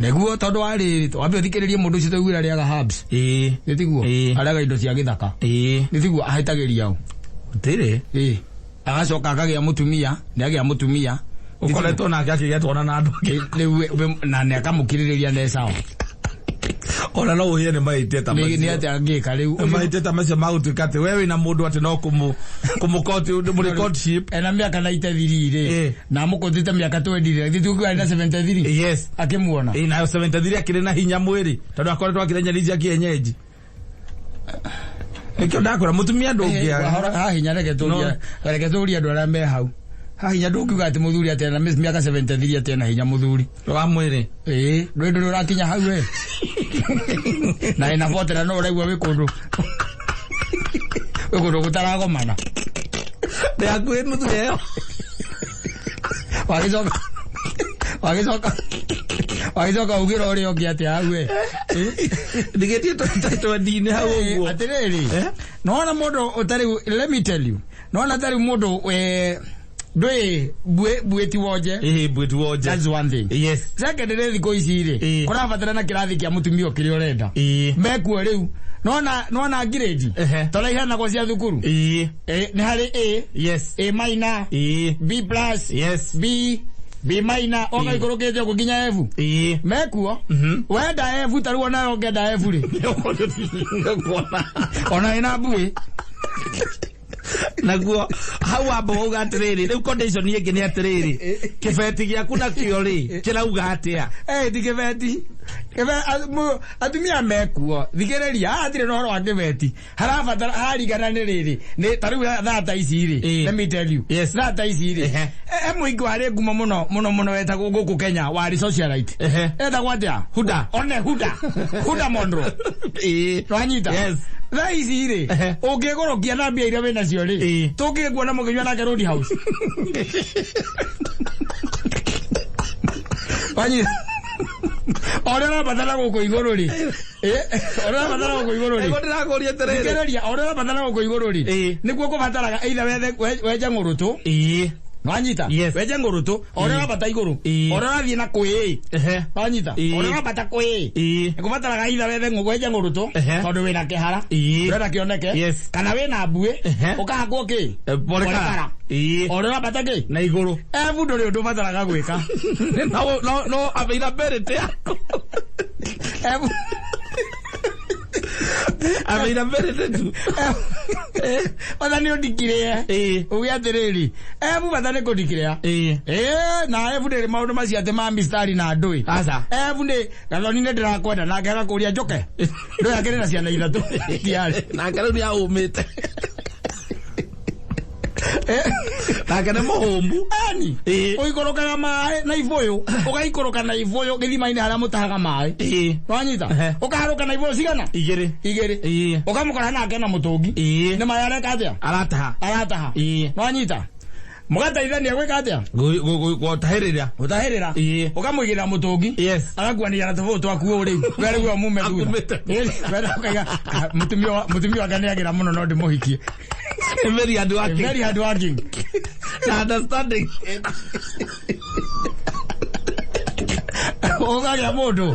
Nĩguo tondũ wa rĩrĩ, wambe ũthikĩrĩrie mũndũ ũcio tũiguire arĩaga herbs. Nĩ tiguo? Arĩaga indo cia gĩthaka. Nĩ tiguo ahĩtagĩria ũ? Gũtirĩ. Agacoka akagĩa mũtumia, nĩ agĩa mũtumia. Ũkoretwo nake akĩgĩa twana na andũ angĩ. Rĩu na nĩ akamũkirĩrĩria nĩ sawa. Ona no ũhĩe nĩ mahĩtia ta macio. Nĩ atĩa angĩka rĩu? Mahĩtia ta macio ma gũtuĩka atĩ we wĩna mũndũ atĩ no kũmũ courtship. Ena mĩaka 93 rĩ. Na amũkũtĩte mĩaka 20 rĩ. Githĩ ti na 73? Yes. Akĩmuona. Nayo 73 akĩrĩ na hinya mwĩrĩ tondũ akoretwo akĩrĩa nyeni cia kienyeji. Nĩkĩo ndakwĩra mũtumia ndũngĩaga. Hahinya reke tũrie andũ arĩa me hau. Hahinya ndũngiuga atĩ mũthuri atĩ ena mĩaka 73 atĩ ena hinya mũthuri. Wa mwĩrĩ. Ndũĩ ndũrĩ ũrakinya hau we. Na ena 40 na no ũraigua wĩ kũndũ. Wĩ kũndũ gũtaragomana. Ndĩ hakuhĩ nuthu ĩyo. Wagĩcoka ugĩra ũrĩa ũngĩ atĩ hau we. Ndigĩtie twendi-inĩ hau ũguo. Atĩrĩrĩ. Nĩwona mũndũ ũtarĩ, let me tell you. Nĩwona tarĩ mũndũ Ndũĩ mbuĩ ti wonje. Ĩhĩ, mbuĩ ti wonje. That's one thing. Yes. Secondly, thikũ ici rĩ, kũrabatarana kĩrathi kĩa mũtumia kĩrĩa ũrenda. Mekuo rĩu. Nona grade. Tondũ iheanagwo cia thukuru. Nĩ harĩ A, A minor, B plus, B, B minor, ũgaikũrũkĩte ũguo nginya F. Mekuo. Wenda F ta rĩu onawe ũngĩenda F rĩ. Ona ĩna mbuĩ. Naguo hau wamba wauga atĩrĩrĩ, rĩu condition ĩngĩ nĩ atĩrĩrĩ, kĩbeti gĩaku nakĩo rĩ kĩrauga atĩa? Ti kĩbeti. Atumia mekuo thikĩrĩria, haha hatirĩ na ũhoro wa kĩbeti, harabatara haringana nĩ rĩrĩ, nĩ ta rĩu thaa ta ici rĩ. Let me tell you. Thaa ta ici rĩ, he mũingĩ warĩ ngumo mũno mũno mũno wetagwo gũkũ Kenya, warĩ socialite. Etagwo atĩa? Huda. One Huda, Huda Monroe. Nwanyita? Yes. Thaa ici rĩ, ũngĩgũrũkia na mbia iria wĩnacio rĩ, tũngĩkuona mũkĩnyua nake Road House. Wanyita? Ũrĩa ũrabatara gũkũ igũrũ rĩ, ũrĩa ũrabatara gũkũ igũrũ rĩ. Nĩguo ndĩrakũria atĩrĩrĩ. Thikĩrĩria, ũrĩa ũrabatara gũkũ igũrũ rĩ, nĩguo kũbataraga either wethe wenje ng'ũrũtũ. Nwanyita? Yes. Wenje ng'ũrũtũ, ũrĩa ũrabata igũrũ, ũrĩa ũrathiĩ na kwĩ. Nwanyita? Ũrĩa ũrabata kwĩ. Nĩkũbataraga either wethe wenje ng'ũrũtũ, tondũ wĩna kĩhara, ũrenda kĩoneke, kana wĩna mbuĩ, ũkahakwo kĩ? Porekara. Porekara. Ũrĩa ũrabata kĩ? Na igũrũ. Ebu ndũrĩ ũndũ ũbataraga gwĩka. No, no, no availability yaku. Ebu. Availability tu. Bata nĩ ũndikire. Uge atĩrĩrĩ, ebu bata nĩ kũndikĩrĩa. Na ebu ndĩrĩ maũndũ macio atĩ ma mistari na ndũĩ. Aca. Ebu nĩ Gathoni nĩ ndĩrakwenda, nake agakũria njoke. Ndũĩ akĩrĩ na ciana ithatũ. Tiarĩ. Nake rĩu nĩ aũmĩte. Nake nĩ mũhũmbu. Ani. Ũikũrũkaga maĩ na ibũyũ, ũgaikũrũka na ibũyũ gĩthima-inĩ harĩa mũtahaga maĩ. Wanyita? Ũkaharũka na ibũyũ cigana? Igĩrĩ. Igĩrĩ. Ũkamũkora nake na mũtũngi. Nĩ maĩ areka atĩa? Arataha. Arataha. Wanyita? Mũgateithania gwĩka atĩa? Gũtahĩrĩra. Gũtahĩrĩra. Ũkamũigĩrĩra mũtũngi. Agakuanĩria na tũbũyũ twaku ũũ rĩu. We rĩu we mume thutha. Akumĩte. We rĩu ũkaiga, mũtumia wake nĩagĩra mũno no ndĩmũhikie. Very hard working. Very hard working. Na understanding. Ũkagĩa mũndũ.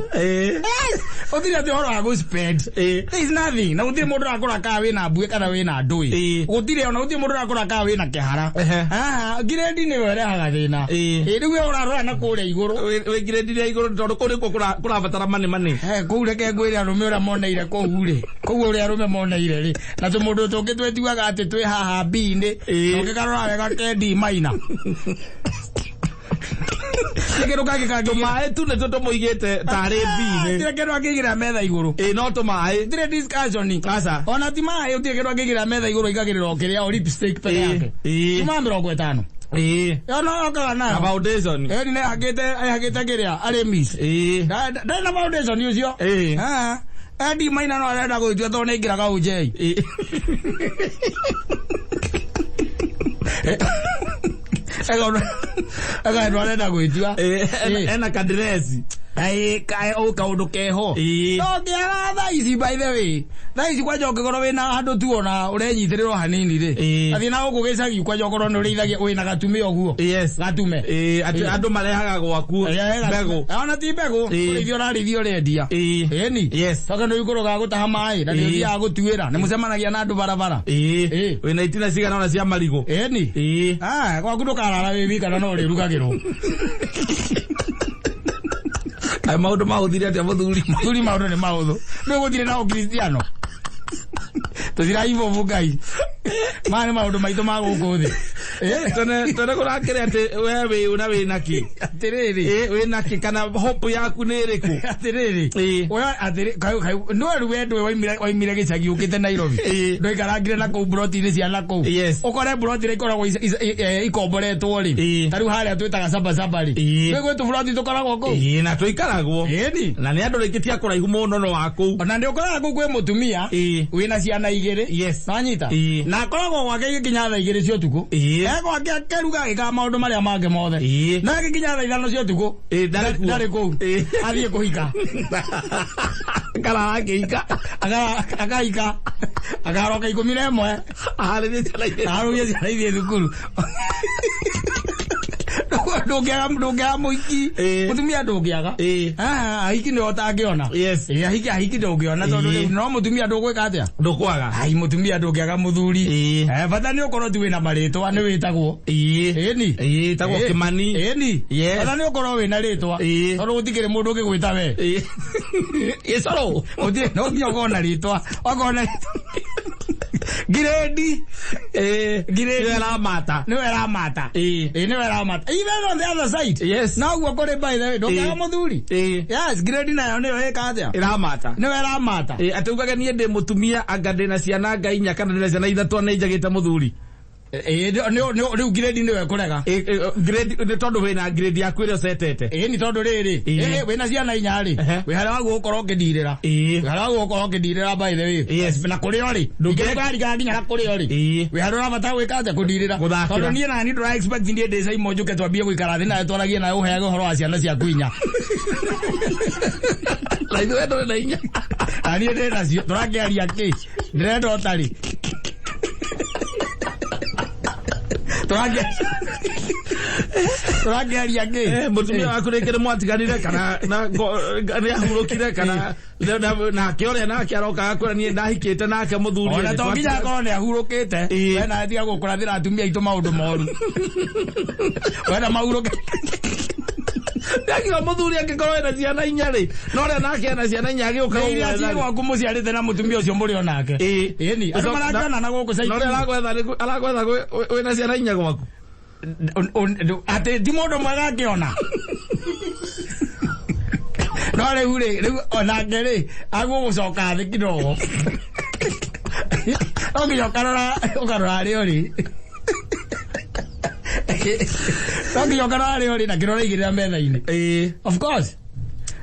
Ũtirĩ atĩ ũhoro wa gũ-spend. There is nothing. Na gũtirĩ mũndũ ũrakũra kana wĩna mbuĩ kana wĩna ndũĩ. Gũtirĩ ona gũtirĩ mũndũ ũrakũra kana wĩna kĩhara. Haha, grade nĩyo ĩrehaga thĩna. Rĩu we ũrarora na kũrĩa igũrũ. Wĩ grade ya igũrũ tondũ kũu nĩkuo kũrabatara money money. Kũu reke ngwĩre arũme ũrĩa moneire kũu rĩ. Kũu ũrĩa arũme moneire rĩ. Na tũmũndũ tũngĩ twĩtuaga atĩ twĩ haha B-inĩ. Ũngĩkarora wega ke D minor. Kĩndũ kangĩ kangĩ. Tũmaĩ tu nĩtuo tũmũigĩte tarĩ B-inĩ. Gũtirĩ kĩndũ angĩigĩrĩra metha igũrũ. No tũmaĩ. Gũtirĩ discussion. Aca. Ona ti maĩ, gũtirĩ kĩndũ angĩigĩrĩra metha igũrũ aigagĩrĩra o kĩrĩa, o lipstick peke yake. Tuma mĩrongo ĩtano. Yo no okaga nayo. Na foundation. Nĩ ehakĩte kĩrĩa, arĩ miss. Ndarĩ na foundation ũcio. Eddie Maina no arenda gwĩtua tondũ nĩ aingĩraga ũnjei. Ega ndo arenda gwĩtua. Ena kandiresi. Ai, kae o kaundu keho. No kĩaga thaa ici, by the way. Thaa ici kwanja ũngĩkorwo wĩna handũ tu ona ũrenyitĩrĩrwo hanini rĩ. Athiĩ na gũkũ gĩcagi kwanja ũkorwo nĩ ũrĩithagia wĩna gatume ũguo. Gatume. Atĩ andũ marehaga gwaku mbegũ. Ona ti mbegũ, ũrĩithia ũrarĩithia ũrendia. Ĩni. Toka nĩ ũikũrũkaga gũtaha maĩ na nĩ ũthiaga gũtuĩra. Nĩ mũcemanagia na andũ barabara. Wĩna itina cigana ona cia marigũ. Ĩni. Gwaku ndũkarara wĩ wika na no ũrĩrugagĩrwo. Kaĩ maũndũ mahũthire atĩa mũthuri? Mũthuri maũndũ nĩ mahũthũ. Nĩ ũgũthire na ũkristiano. Tũtiraibobu Ngai. Maya nĩ maũndũ maitũ ma gũkũ thĩ. Tene kũrakĩrĩ atĩ we wĩ na wĩ na kĩ? Atĩrĩrĩ. Wĩ na kĩ kana hope yaku nĩ ĩrĩkũ? Atĩrĩrĩ. We atĩrĩ, kaĩ, nĩ we rĩu we ndũĩ waimire gĩcagi ũkĩte Nairobi. Ndũikarangire na kũu broti-inĩ cia na kũu. Ũkore broti iria ikoragwo ikomboretwo rĩ. Ta rĩu harĩa twĩtaga saba saba rĩ. Nĩ gwĩ tũburoti tũkoragwo kũu. Na tũikaragwo. Ĩni. Na nĩ andũ rĩngĩ ti a kũraihu mũno no wa kũu. Ona nĩ ũkoraga kũu kwĩ mũtumia wĩna ciana igĩrĩ. Wanyita? Na akoragwo gwake gĩkinya thaa igĩrĩ cia ũtukũ. Gwake akĩruga agĩkaga maũndũ marĩa mangĩ mothe. Na agĩkinya thaa ithano cia ũtukũ, Ndarĩ kuo. Ndarĩ kũu. Athiĩ kũhika. Akara akĩhika. Akahika. Akaroka 11. Aharĩrie ciana ithiĩ. Aharĩrie ciana ithiĩ thukuru. Ndũngĩaga mũhiki. Mũtumia ndũngĩaga. Ahiki nĩo ũtangĩona. Yes. Ahiki ahiki ndũngĩona tondũ rĩu no mũtumia ndũgwĩka atĩa? Ndũkwaga. Ai, mũtumia ndũngĩaga mũthuri. Bata nĩ ũkorwo tu wĩna marĩtwa, nĩ wĩtagwo. Ĩni. Ĩtagwo Kĩmani. Ĩni. Yes. Bata nĩ ũkorwo wĩna rĩtwa. Tondũ gũtikĩrĩ mũndũ ũngĩgwĩta we. Gĩcoro. Gũtirĩ, no nginya ũkorwo na rĩtwa. Wakorwo na rĩtwa. Giredi. Giredi. Nĩwe ĩramata. Nĩwe ĩramata. Nĩwe ĩramata. Even on the other side. Yes. No guo kũrĩ, by the way, ndũngĩaga mũthuri. Yes, giredi nayo nĩyo ĩka atĩa? Ĩramata. Nĩwe ĩramata. Atĩ ugage niĩ ndĩ mũtumia, anga ndĩna ciana anga inya kana ndĩna ciana ithatũ na njagĩte mũthuri. Rĩu giredi nĩwe ĩkũrega. Grade nĩ tondũ wĩna grade yaku ĩrĩa ũcetete. Ĩĩ, nĩ tondũ rĩrĩ, wĩna ciana inya rĩ, wĩ harĩa waguo gũkorwo ũkĩndirĩra. Wĩ harĩa waguo gũkorwo ũkĩndirĩra, by the way. Yes. Na kũrĩa ũrĩ. Ndũngĩkarigana nginya na kũrĩa ũrĩ. Wĩ harĩa ũrabatara gwĩka atĩa? Kũndirĩra. Gũthakĩra. Tondũ niĩ na niĩ ndũra expect niĩ ndĩ Simon njũke twambie gũikara thĩ nawe, twaragie nawe, ũheage ũhoro wa ciana ciaku inya. Na ithuĩ ndũrĩ na inya. Na niĩ ndĩ nacio, tũrakĩaria kĩ? Ndĩrenda ũtarĩ. Tũrakĩaria kĩ? Mũtumia waku rĩngĩ nĩ mwatiganire kana nĩ ahurũkire kana nake ũrĩa nake aroka agakwĩra niĩ ndahikĩte nake mũthuri. Ona to nginya akorwo nĩ ahurũkĩte. We nawe tiga gũkũrathĩra atumia aitũ maũndũ moru. Wena mahurũke. Ndakiuga mũthuri angĩkorwo ena ciana inya rĩ, na ũrĩa nake ena ciana inya agĩũka Nĩ iria ciĩ gwaku mũciarĩte na mũtumia ũcio mũrĩ o nake. Ĩni. Andũ marakĩonana gũkũ Na ũrĩa arakwetha arakwetha wĩna ciana inya gwaku. Atĩ ti mũndũ mwega akĩona. No rĩu rĩ, rĩu onake rĩ, agũgũcoka thĩ kidogo. No nginya ũkarora ũkarora harĩa ũrĩ. No nginya ũkarora harĩa ũrĩ na kĩrĩa ũraigĩrĩra metha-inĩ. Of course.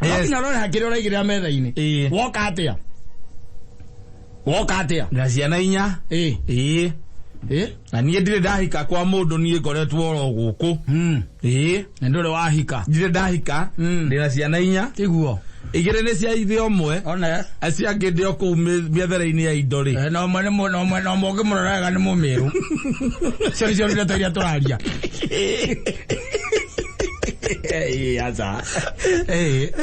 No nginya ũrore kĩrĩa ũraigĩrĩra metha-inĩ. Woka atĩa? Woka atĩa? Na ciana inya. Na niĩ ndirĩ ndahika kwa mũndũ, niĩ ngoretwo oro gũkũ. Na ndũrĩ wahika. Ndirĩ ndahika. Ndĩna ciana inya. Tiguo. Igĩrĩ nĩ cia ithe ũmwe. One. Acio angĩ ndĩ o kũu mĩethere-inĩ ya indo rĩ. Na ũmwe nĩ na ũmwe na ũmwe ũngĩmũrora wega nĩ mũmĩrũ. Cio nĩcio ndeto iria tũraria. Aca.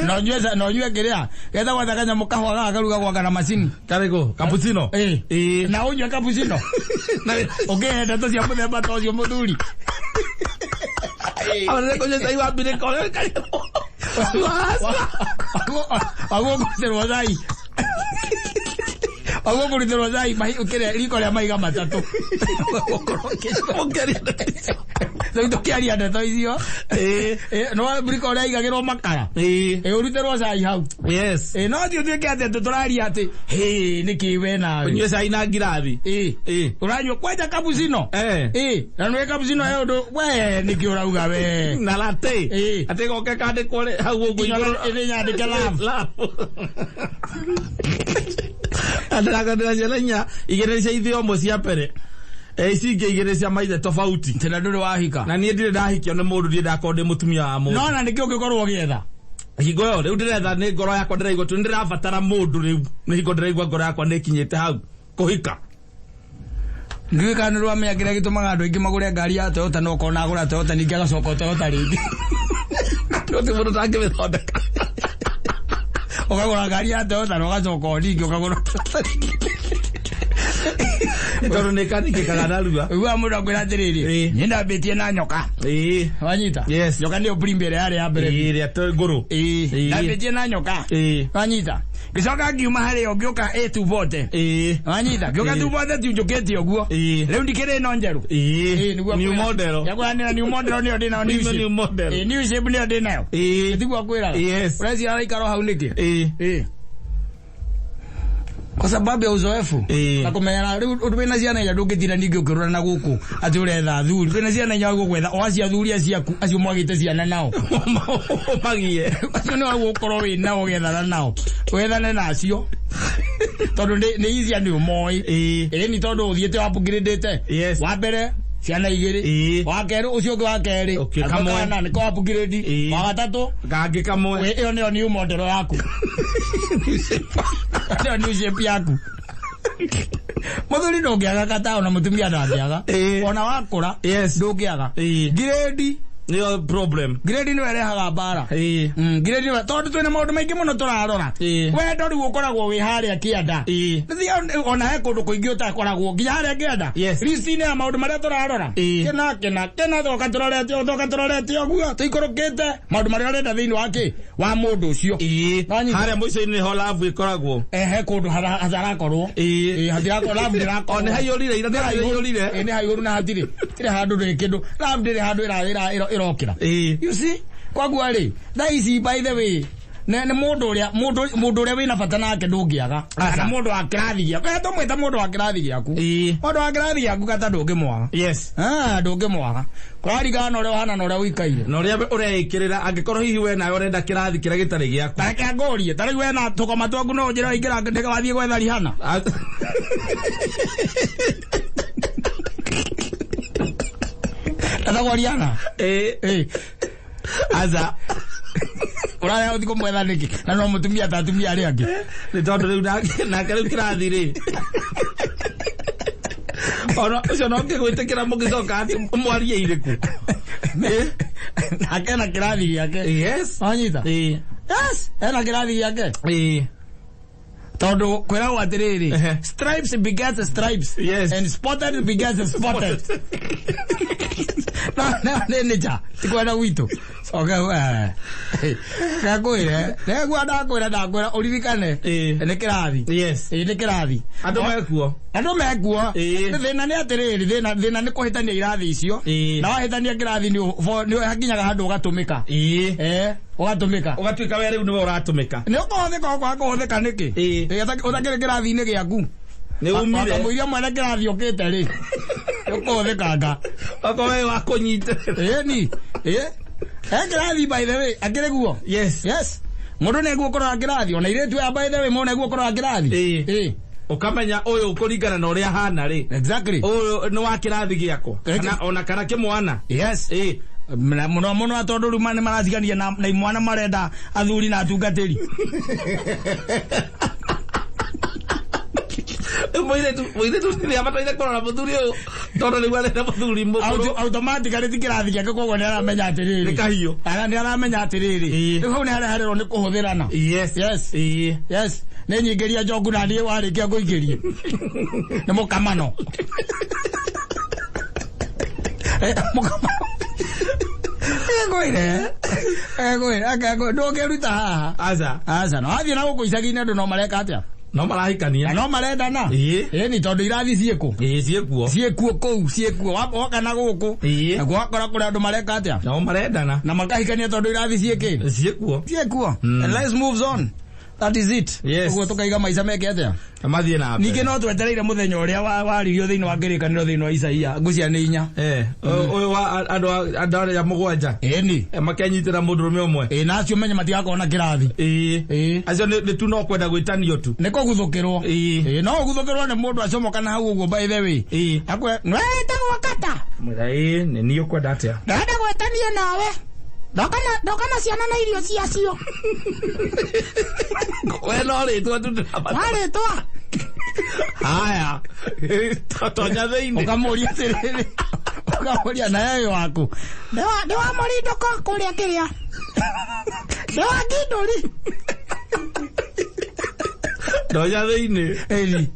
No nyue no nyue kĩrĩa getagwo ta kanyamũ kahũa gaka karugagwo na macini. Karĩkũ? Cappuccino. Na ũnyue cappuccino. Ũkĩhe ndeto cia mũthemba ta ũcio mũthuri. Aba kũnyua cai wa mbirika ũrĩa Waguo kũrutĩrwo cai. Waguo kũrutĩrwo cai kĩrĩa riko rĩa mahiga matatũ. Ũkĩaria ndeto icio. Rĩu tũkĩaria ndeto icio. No riko ũrĩa aigagĩrwo makara. Ũrutĩrwo cai hau. Yes. No ti ũtuĩke atĩ tũraria atĩ hĩ nĩkĩ we nawe. Ũnyue cai na ngirathi. Ũranyua kwanja cappuccino. Na nĩwe cappuccino he ũndũ we nĩkĩ ũrauga we. Na latte. Atĩ goke kandĩkwo hau ũguo igũrũ. Ĩrĩ nyandĩke love. Love. Ndĩrakandĩra ciana inya, igĩrĩ cia ithe ũmwe cia mbere. Ici ingĩ igĩrĩ cia maithe tofauti. Tena ndũrĩ wahika. Na niĩ ndirĩ ndahikio nĩ mũndũ, ndirĩ ndakorwo ndĩ mũtumia wa mũndũ. No na nĩkĩ ũngĩkorwo ũgĩetha? Hingo ĩyo rĩu ndĩretha nĩ ngoro yakwa ndĩraigua tu nĩndĩrabatara mũndũ rĩu. Nĩ hingo ndĩraigua ngoro yakwa nĩ ĩkinyĩte hau kũhika. Ndiũĩ kana nĩ rwamenya kĩrĩa gĩtũmaga andũ aingĩ magũre ngari ya Toyota, no ũkona agũra Toyota ningĩ agacoka Toyota rĩngĩ. Gũtirĩ mũndũ ũtangĩmĩthondeka. Ũkagũra ngari ya Toyota na ũgacoka o rĩngĩ ũkagũra Toyota rĩngĩ. Tondũ nĩ kaningĩkaga narua. Ũiguaga mũndũ akwĩra atĩrĩrĩ, niĩ ndambĩtie na nyoka. Wanyita? Yes. Nyoka nĩyo Premier ĩrĩa yarĩ ya mbere. Ĩrĩa ngũrũ. Ndambĩtie na nyoka. Wanyita? Ngĩcoka ngiuma harĩa ngĩũka A240. Wanyita? Ngĩũka 240 tu njũkĩte ũguo. Rĩu ndikĩrĩ ĩno njerũ. Nĩguo New model. Yakwĩra new model nĩyo ndĩ nayo, new shape. New model. New shape nĩyo ndĩ nayo. Tiguo akwĩraga. Yes. Ũreciria araikara o hau nĩkĩ? Kwa sababu ya uzoefu na kũmenyana. Rĩu ũndũ wĩna ciana inya ndũngĩtinda ningĩ ũkĩrora na gũkũ atĩ ũretha athuri. Wĩna ciana inya wagwo gwetha o acio athuri aciaku acio mwagĩte ciana nao. Ũmagie. Acio nĩ wagwo ũkorwo wĩ nao ũgethana nao, wethane na acio tondũ nĩ easier, nĩ ũmoĩ. Ĩni tondũ ũthiĩte upgrade. Yes. Wa mbere ciana igĩrĩ. Wa kerĩ ũcio ũngĩ wa kerĩ. Okay, kamwe. Kana nĩko upgrade. Wa gatatũ Kangĩ kamwe. Ĩyo nĩyo new model yaku, ĩyo new shape yaku. Mũthuri ndũngĩaga kata ona mũtumia ndangĩaga. Ona wakũra Yes. ndũngĩaga. Ngirĩndi. Nĩyo problem. Grade nĩyo ĩrehaga mbara. Ĩĩ. Grade nĩyo, tondũ twĩna maũndũ maingĩ mũno tũrarora. Ĩĩ. Wendo rĩu ũkoragwo wĩ harĩa kĩanda. Ĩĩ. Nĩthiĩ ona he kũndũ kũingĩ ũtakoragwo nginya harĩa kĩanda. Yes. List-inĩ ya maũndũ marĩa tũrarora. Ĩĩ. Kĩna kĩna kĩna toka tũrorete ũũ, toka tũrorete ũguo, tũikũrũkĩte maũndũ marĩa ũrenda thĩinĩ wa kĩ wa mũndũ ũcio. Ĩĩ. Wanyita? Harĩa mũico-inĩ nĩho love ĩkoragwo. Ehe, kũndũ hatarakorwo. Ĩĩ. Ĩĩ, hatirakorwo, love ndĩrakorwo. O nĩ haiyũrire, ira nĩ haiyũrire. Ĩĩ, nĩ haihũru na hatirĩ. Hatirĩ handũ ndĩrĩ kĩndũ. Love ndĩrĩ handũ ĩrokĩra. Ĩĩ. You see? Koguo rĩ, thaa ici by the way, nĩ mũndũ ũrĩa mũndũ ũrĩa wĩna bata nake ndũngĩaga. Aca. Kana mũndũ wa kĩrathi gĩaku. Eh, tũmwĩta mũndũ wa kĩrathi gĩaku. Ĩĩ. Mũndũ wa kĩrathi gĩaku kata ndũngĩmwaga. Yes. Ah, ndũngĩmwaga. Kũraringana na ũrĩa ũhana na ũrĩa ũikaire. Na ũrĩa ũreĩkĩrĩra angĩkorwo hihi we nawe ũrenda kĩrathi kĩrĩa gĩtarĩ gĩaku. Ta reke ngũrie, ta rĩu we na tũkoma twaku no ũnjĩre waingĩra ndege wathiĩ gwetha Rihanna. Etagwo Rihanna. Ĩĩ. Ĩĩ. Aca. Ũrarega ũthiĩ kũmwetha nĩkĩ? Na no mũtumia ta atumia arĩa angĩ. Nĩ tondũ rĩu nake rĩu kĩrathi rĩ. Ona ũcio no ngĩgwĩtĩkĩra mũgĩcoka atĩ mwarie irĩkũ. Nake ena kĩrathi gĩake. Yes. Wanyita? Ĩĩ. Yes, ena kĩrathi gĩake. Ĩĩ. Tondũ kwĩragwo atĩrĩrĩ, Ehe. stripes begets stripes. Yes. And spotted begets spotted. No, no, nĩ nĩja, ti kwenda gwitũ. Coka, ngakwĩre, negua ndakwĩra ndakwĩra ũririkane. Ĩĩ. Nĩ kĩrathi. Yes. Ĩĩ, nĩ kĩrathi. Andũ mekuo. Andũ mekuo. Ĩĩ. Thĩna nĩ atĩrĩrĩ, thĩna nĩ kũhĩtania irathi icio. Ĩĩ. Na wahĩtania kĩrathi nĩ hakinyaga handũ ũgatũmĩka. Ĩĩ. Ũgatũmĩka. Ũgatuĩka we rĩu nĩwe ũratũmĩka. Nĩ ũkũhũthĩka ũkwaga kũhũthĩka nĩkĩ? Ĩĩ. Ĩĩ, ũtakĩrĩ kĩrathi-inĩ gĩaku. Nĩ umire. Wakamũiria mwene kĩrathi ũkĩte rĩ. Nĩ ũkũhũthĩkanga. Okorwo we wa kũnyitĩrĩra. Ĩĩ ni. Ĩĩ. He kĩrathi by the way, akĩrĩ guo. Yes. Yes. Mũndũ nĩguo ũkoraga kĩrathi, ona airĩtu aya by the way, mũndũ nĩguo ũkoraga kĩrathi. Ĩĩ. Ĩĩ. Ũkamenya ũyũ kũringana na ũrĩa ahana rĩ. Exactly. Ũyũ nĩ wa kĩrathi gĩakwa. Kana ona kana kĩmwana. Yes. Ĩĩ. Na mũno mũno tondũ rĩu nĩ maratigania na imwana marenda athuri na atungatĩri. Mũirĩtu nĩ abataire kũrora mũthuri ũyũ tondũ rĩu arenda mũthuri mũkũrũ. Automatically ti kĩrathi gĩake, koguo nĩ aramenya atĩrĩrĩ. Nĩ kahiũ. Ara nĩ aramenya atĩrĩrĩ. Ĩĩ. Rĩu hau nĩ harĩa harerwo nĩ kũhũthĩrana. Yes. Yes. Ĩĩ. Yes. Nĩ nyingĩria njogu na niĩ warĩkia kũingĩria. Nĩ mũkamano. Mũkamano. Ngwĩre. Ngwĩre, ake ndũngĩruta haha. Aca. Aca, no wathiĩ na gũkũ icagi-inĩ andũ no mareka atĩa? No marahikania. Na no marendana. Ĩĩ. Ĩĩ ni tondũ irathi ciĩkũ. Ĩĩ ciĩkuo. Ciĩkuo kũu, ciĩkuo. Woka na gũkũ. Ĩĩ. Nakuo wakora kũrĩ andũ mareka atĩa? Nao marendana. Na makahikania tondũ irathi ciĩkĩ? Ciĩkuo. Ciĩkuo. And life moves on. That is it. Yes. Ũguo tũkaiga maica meke atĩa? Na mathiĩ na mbere. Ningĩ no twetereire mũthenya ũrĩa waririo thĩinĩ wa kĩrĩkanĩro thĩinĩ wa Isaia, ngũcia nĩ 4. Ũyũ wa andũ arĩa 7. Ĩni. Makenyitĩra mũndũrũme ũmwe. Ĩĩ, na acio menye matigakorwo na kĩrathi. Ĩĩ. Ĩĩ. Acio nĩ tu no kwenda gwĩtanio tu. Nĩ kũguthũkĩrwo. Ĩĩ. Ĩĩ, no ũguthũkĩrwo nĩ mũndũ acomoka na hau ũguo by the way. Ĩĩ. Akwe, wetagwo kata. Mwĩra ĩĩ, nĩ niĩ ũkwenda atĩa? Ndĩrenda gwĩtanio nawe. Ndoka na ciana na irio ciacio. We no rĩtwa tu ndĩrabatara. Warĩtwa? Haya. Tonya thĩinĩ. Ũkamũria atĩrĩrĩ. Ũkamũria na yeyo waku. Nĩ wa mũrindũko kũrĩa kĩrĩa. Nĩ wa ngindũri. Tonya thĩinĩ. Ĩni.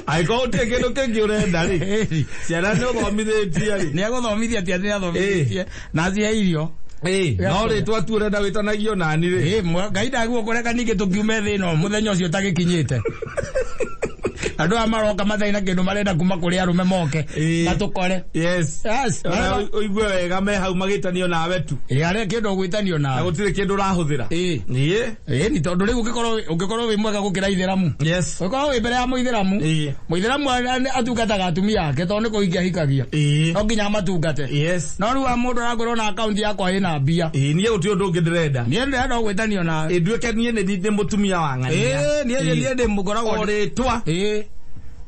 Angĩkorwo gũtirĩ kĩndũ kĩngĩ ũrenda rĩ. Ĩni. Ciana nĩ ũthomithĩtie rĩ. Nĩ agũthomithia atĩ nĩ athomithĩtie. Na acihe irio. Ĩĩ, no rĩtwa tu ũrenda wĩtanagio nani rĩ. Ĩĩ, Ngai ndaguo kũreka ningĩ tũkiume thĩ ĩno mũthenya ũcio ũtagĩkinyĩte. Andũ aya maroka matarĩ na kĩndũ marenda kuma kũrĩ arũme moke. Ĩĩ. Na tũkore. Yes. Yes. Ona ũigue wega me hau magĩtanio nawe tu. Ĩĩ, arĩa kĩndũ ũgwĩtanio Na nawe. gũtirĩ kĩndũ ũrahũthĩra. Ĩĩ. Ĩĩ. Ĩĩ, ni tondũ rĩu ũngĩkorwo wĩ mwega gũkĩra ithĩramu. Yes. Ũngĩkorwo wĩ mbere ya mũithĩramu. Ĩĩ. Mũithĩramu atungataga atumia ake tondũ nĩ kũhikia ahikagia. Ĩĩ. No nginya amatungate. Yes. No rĩu mũndũ arakwĩrwo na akaunti yakwa ĩna mbia. Ĩĩ, niĩ gũtirĩ ũndũ ũngĩ ndĩrenda. Niĩ ndĩrenda gwĩtanio nawe. Ĩĩ, nduĩke niĩ nĩ ndĩ mũtumia wa ng'ania. Ĩĩ, niĩ ndĩ mũkoragwo. O rĩtwa. Ĩĩ.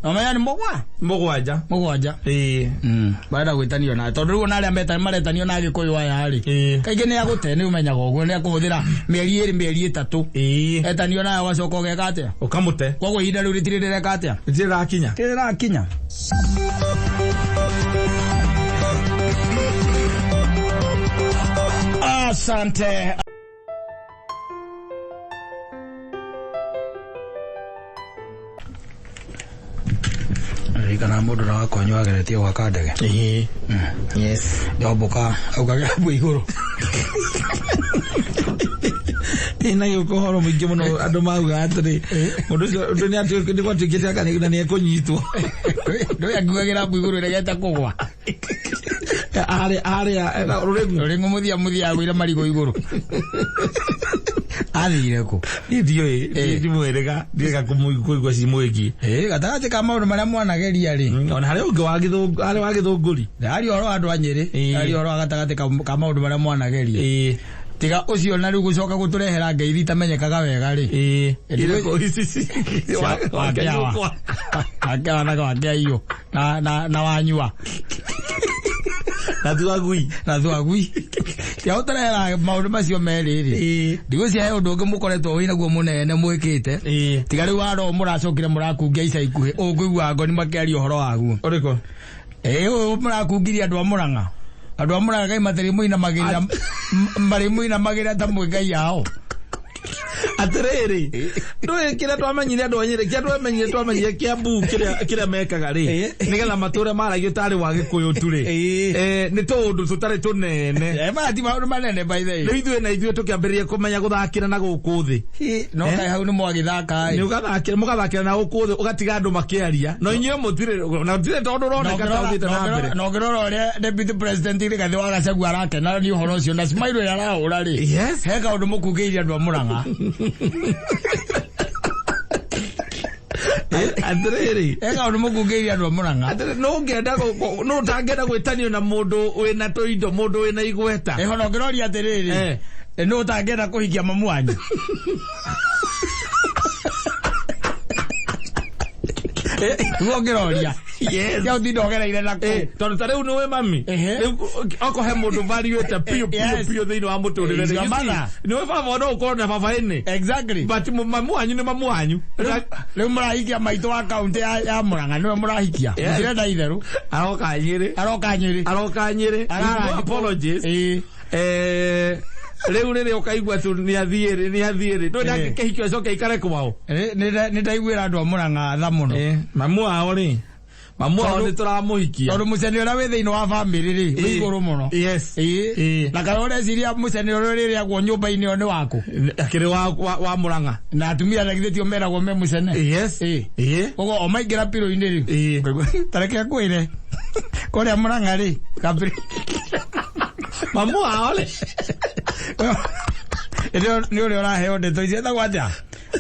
No menya nĩ mũgwa? 7. 7. Ĩĩ. Marenda gwĩtanio nawe. Tondũ rĩu ona arĩa maretanio na Agĩkũyũ aya rĩ. Ĩĩ. Kaingĩ nĩ agũte, nĩ ũmenyaga ũguo, nĩ akũhũthĩra mĩeri 2, mĩeri 3. Ĩĩ. Etanio nawe ũgacoka ũgeka atĩa? Ũkamũte. Koguo ihinda rĩu rĩtirĩ rĩreka atĩa? Rĩtirĩ rĩrakinya. Rĩtirĩ rĩrakinya. Asante. Ririkana mũndũ na wakwanyu ageretie gwaka ndege. Ĩĩ. Yes. Ndombũka augagĩra mbũ igũrũ. Ĩna gĩũka ũhoro mũingĩ mũno andũ mauga atĩrĩ mũndũ ũcio ũndũ nĩ atuĩkĩte gwatuĩkĩte aka na nĩ ekũnyitwo. Ndũĩ angiugagĩra mbũ igũrũ ĩregete kũgwa. Arĩa arĩa rũrĩng'u. Rũrĩng'u mũthia mũthia agwĩre marigũ igũrũ. Athire kũ? Niĩ ndiũĩ, ndimwĩrĩga, ndiĩga kũigua cimwĩgiĩ. Ĩĩ, gatagatĩ ka maũndũ marĩa mwanageria rĩ. Ona harĩ ũngĩ wa gĩthũngũ, harĩ wa gĩthũngũri. Ndaria ũhoro wa andũ a Nyĩrĩ, ndaria ũhoro wa gatagatĩ ka maũndũ marĩa mwanageria. Tiga ũcio na rĩu gũcoka gũtũrehera ngeithi itamenyekaga wega rĩ. Irĩkũ ici? Wakĩawa. Wakĩawa na wakĩaiyũ na wanyua. Na thwagui. Na thwagui. Tiga gũtũrehera maũndũ macio merĩ rĩ. Ndigwĩciria he ũndũ ũngĩ mũkoretwo wĩnaguo mũnene mwĩkĩte. Tiga rĩu wa roho mũracokire mũrakungia ica ikuhĩ ũkũigua ngoni makĩaria ũhoro waguo. Ũrĩkũ? Ĩĩ ũyũ mũrakungirie andũ a Mũrang'a. Andũ a Mũrang'a kaĩ matirĩmũinamagĩrĩra marĩmũinamagĩrĩra ta mwĩ ngai yao. Atĩrĩrĩ, ndũĩ kĩrĩa twamenyire andũ a Nyĩrĩ, kĩrĩa twamenyire twamenyire Kĩambu kĩrĩa kĩrĩa mekaga rĩ, nĩgetha matũre maragio tarĩ wa Gĩkũyũ tu rĩ, nĩ tũũndũ tũtarĩ tũnene. Maya ti maũndũ manene by the way. Rĩu ithuĩ na ithuĩ tũkĩambĩrĩria kũmenya gũthakĩra na gũkũ thĩ. No kaĩ hau nĩ mwagĩthaka ĩ. Nĩ ũgathakĩra, mũgathakĩra na gũkũ thĩ ũgatiga andũ makĩaria. No inyuĩ mũtirĩ, na gũtirĩ tondũ ũroneka ta ũthiĩte na mbere. Na ũngĩrora ũrĩa Deputy President Rigathĩ wa Gachagua arakena nĩ ũhoro ũcio na smile ĩrĩa arahũra rĩ. Yes. He kaũndũ mũkungĩirie andũ a Mũrang'a. Atĩrĩrĩ. He kaũndũ mũkungĩirie andũ a Mũrang'a. Atĩrĩ, nũ ũngĩenda nũ ũtangĩenda gwĩtanio na mũndũ wĩna tũindo, mũndũ wĩna igweta. Ĩho na ũngĩroria atĩrĩrĩ. Nũ ũtangĩenda kũhikia mamu wanyu? Nĩguo ũngĩroria. Yes. Kĩa ũtinda ũgereire na kũu. Tondũ ta rĩu nĩũĩ mami. Rĩu okorwo he mũndũ valuĩte biũ biũ biũ thĩinĩ wa mũtũrĩre. Is your mother. Nĩũĩ baba no ũkorwo na baba ĩnĩ. Exactly. But mamu wanyu nĩ mamu wanyu. Rĩu mũrahikia maitũ wa kaunti ya Mũrang'a nĩwe mũrahikia. Mũtirenda itherũ. Aroka Nyĩrĩ. Aroka Nyĩrĩ. Aroka Nyĩrĩ. Arara. Apologies. Rĩu rĩrĩa ũkaigua tu nĩ athiĩ rĩ, nĩ athiĩ rĩ. Ndũĩ ndangĩkĩhikio acoke aikare kwao. Nĩ ndaiguĩra andũ a Mũrang'a tha mũno. Mamu wao rĩ. Mamu wao nĩ tũramũhikia. Tondũ mũcene ũrĩa wĩ thĩinĩ wa bamĩrĩ rĩ, wĩ igũrũ mũno. Yes. Na kana ũreciria mũcene ũrĩa ũrĩrĩagwo nyũmba-inĩ ĩyo nĩ waku? Akĩrĩ wa Mũrang'a. Na atumia na githĩ tio meragwo me mũcene? Yes. Koguo o maingĩra pirũ-inĩ rĩ. Ta reke ngwĩre. Kũrĩa Mũrang'a rĩ, kabiri. Mamu wao rĩ. Nĩ ũrĩa ũraheo ndeto icio etagwo atĩa?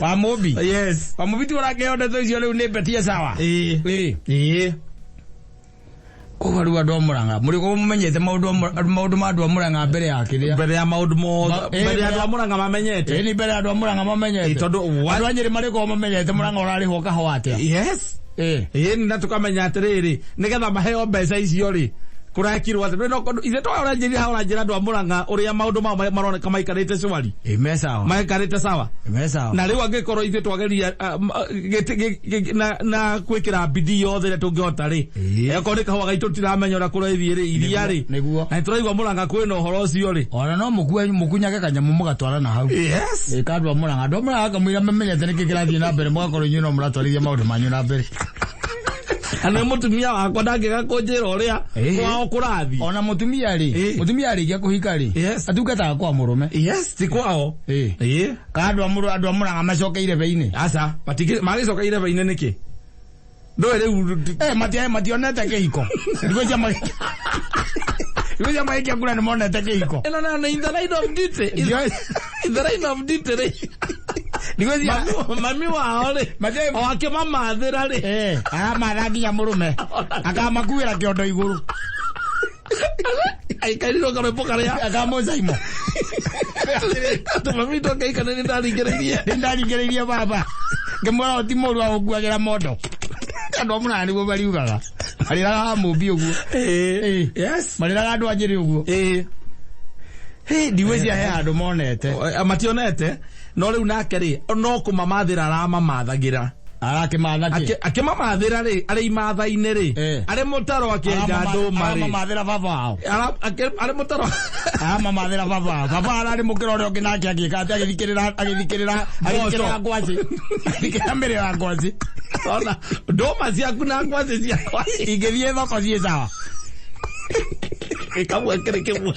Wa Mũmbi. Yes. Wa Mũmbi ti ũrakĩheo ndeto icio rĩu nĩ Betie sawa. Koguo rĩu andũ a Mũrang'a, mũrĩkorwo mũmenyete maũndũ ma andũ a Mũrang'a mbere ya kĩrĩa. Mbere ya maũndũ mothe, mbere ya andũ a Mũrang'a mamenyete. Ĩĩ, mbere ya andũ a Mũrang'a mamenyete. Tondũ andũ a Nyĩrĩ marĩkorwo mamenyete Mũrang'a ũrarĩhwo kahũa atĩa. Yes. Ĩĩ, na tũkamenya atĩrĩrĩ, nĩgetha maheo mbeca icio rĩ, kũrekirwo atĩ, no, ithe twaranjĩria haha ũranjĩra andũ a Mũrang'a ũrĩa maũndũ mao maroneka maikarĩte cwari. Ĩĩ, me sawa. Maikarĩte sawa. Me sawa. Na rĩu angĩkorwo ithuĩ twageria, na gwĩkĩra bidii yothe ĩrĩa tũngĩhota rĩ. Okorwo nĩ kahũa gaitũ tũtiramenya ũrĩa kũrathiĩ rĩ, iria rĩ. Nĩguo. Na nĩtũraigua Mũrang'a kwĩna ũhoro ũcio rĩ. Ona no mũkunyage kanyamũ mũgatwara na hau. Yes. Ĩĩ, ka andũ a Mũrang'a. Andũ a Mũrang'a kamũira mamenyete nĩkĩ kĩrathiĩ na mbere, mũgakorwo inyuĩ no mũratwarithia maũndũ manyu na mbere. Na nĩ mũtumia wakwa ndangĩaga kũnjĩra ũrĩa kwao kũrathiĩ. Ona mũtumia rĩ, mũtumia arĩkia kũhika rĩ, atungataga kwa mũrũme. Yes, ti kwao. Ka andũ a andũ a Mũrang'a macoke irebe-inĩ? Aca, magĩcoka irebe-inĩ nĩkĩ? Ndũĩ rĩu Mationete kĩhiko. Thikũ cia thikũ cia magĩikia kura nĩ monete kĩhiko. Ĩno nayo nĩ in the line of duty. In the line of duty rĩ. Thikũ cia Mami wao rĩ. O akĩmamathĩra rĩ. Aramatha nginya mũrũme. Akamakuĩra kĩondo igũrũ. Aikarirwo karwĩmbo karĩa. Akamũcaimo. Tũmami twakaikana nĩ ndaringĩrĩirie. Nĩ ndaringĩrĩirie baba. Ngĩmwĩra ũti mũru wa gũkuagĩra mondo. Andũ a Mũrang'a nĩguo mariugaga. Marĩraga ha Mũmbi ũguo. Yes. Marĩraga andũ a Nyĩrĩ ũguo. Ndigwĩciria he handũ monete. Mationete. No rĩu nake rĩ, no kũmamathĩra aramamathagĩra. Arakimatha ki? Akĩmamathĩra rĩ, arĩ imatha-inĩ rĩ, arĩ mũtaro akĩenja ndũma rĩ. Aramamathĩra baba wao. Arĩ mũtaro. Aramamathĩra baba wao. Baba ararĩ mũkĩra ũrĩa ũngĩ nake agĩka atĩ agĩthikĩrĩra agĩthikĩrĩra agĩthikĩrĩra ngwacĩ. Agĩthikĩrĩra mĩrĩo ya ngwacĩ. Ona ndũma ciaku na ngwacĩ ciakwa ingĩthiĩ thoko ciĩ sawa. Kamwe kĩrĩ kĩmwe.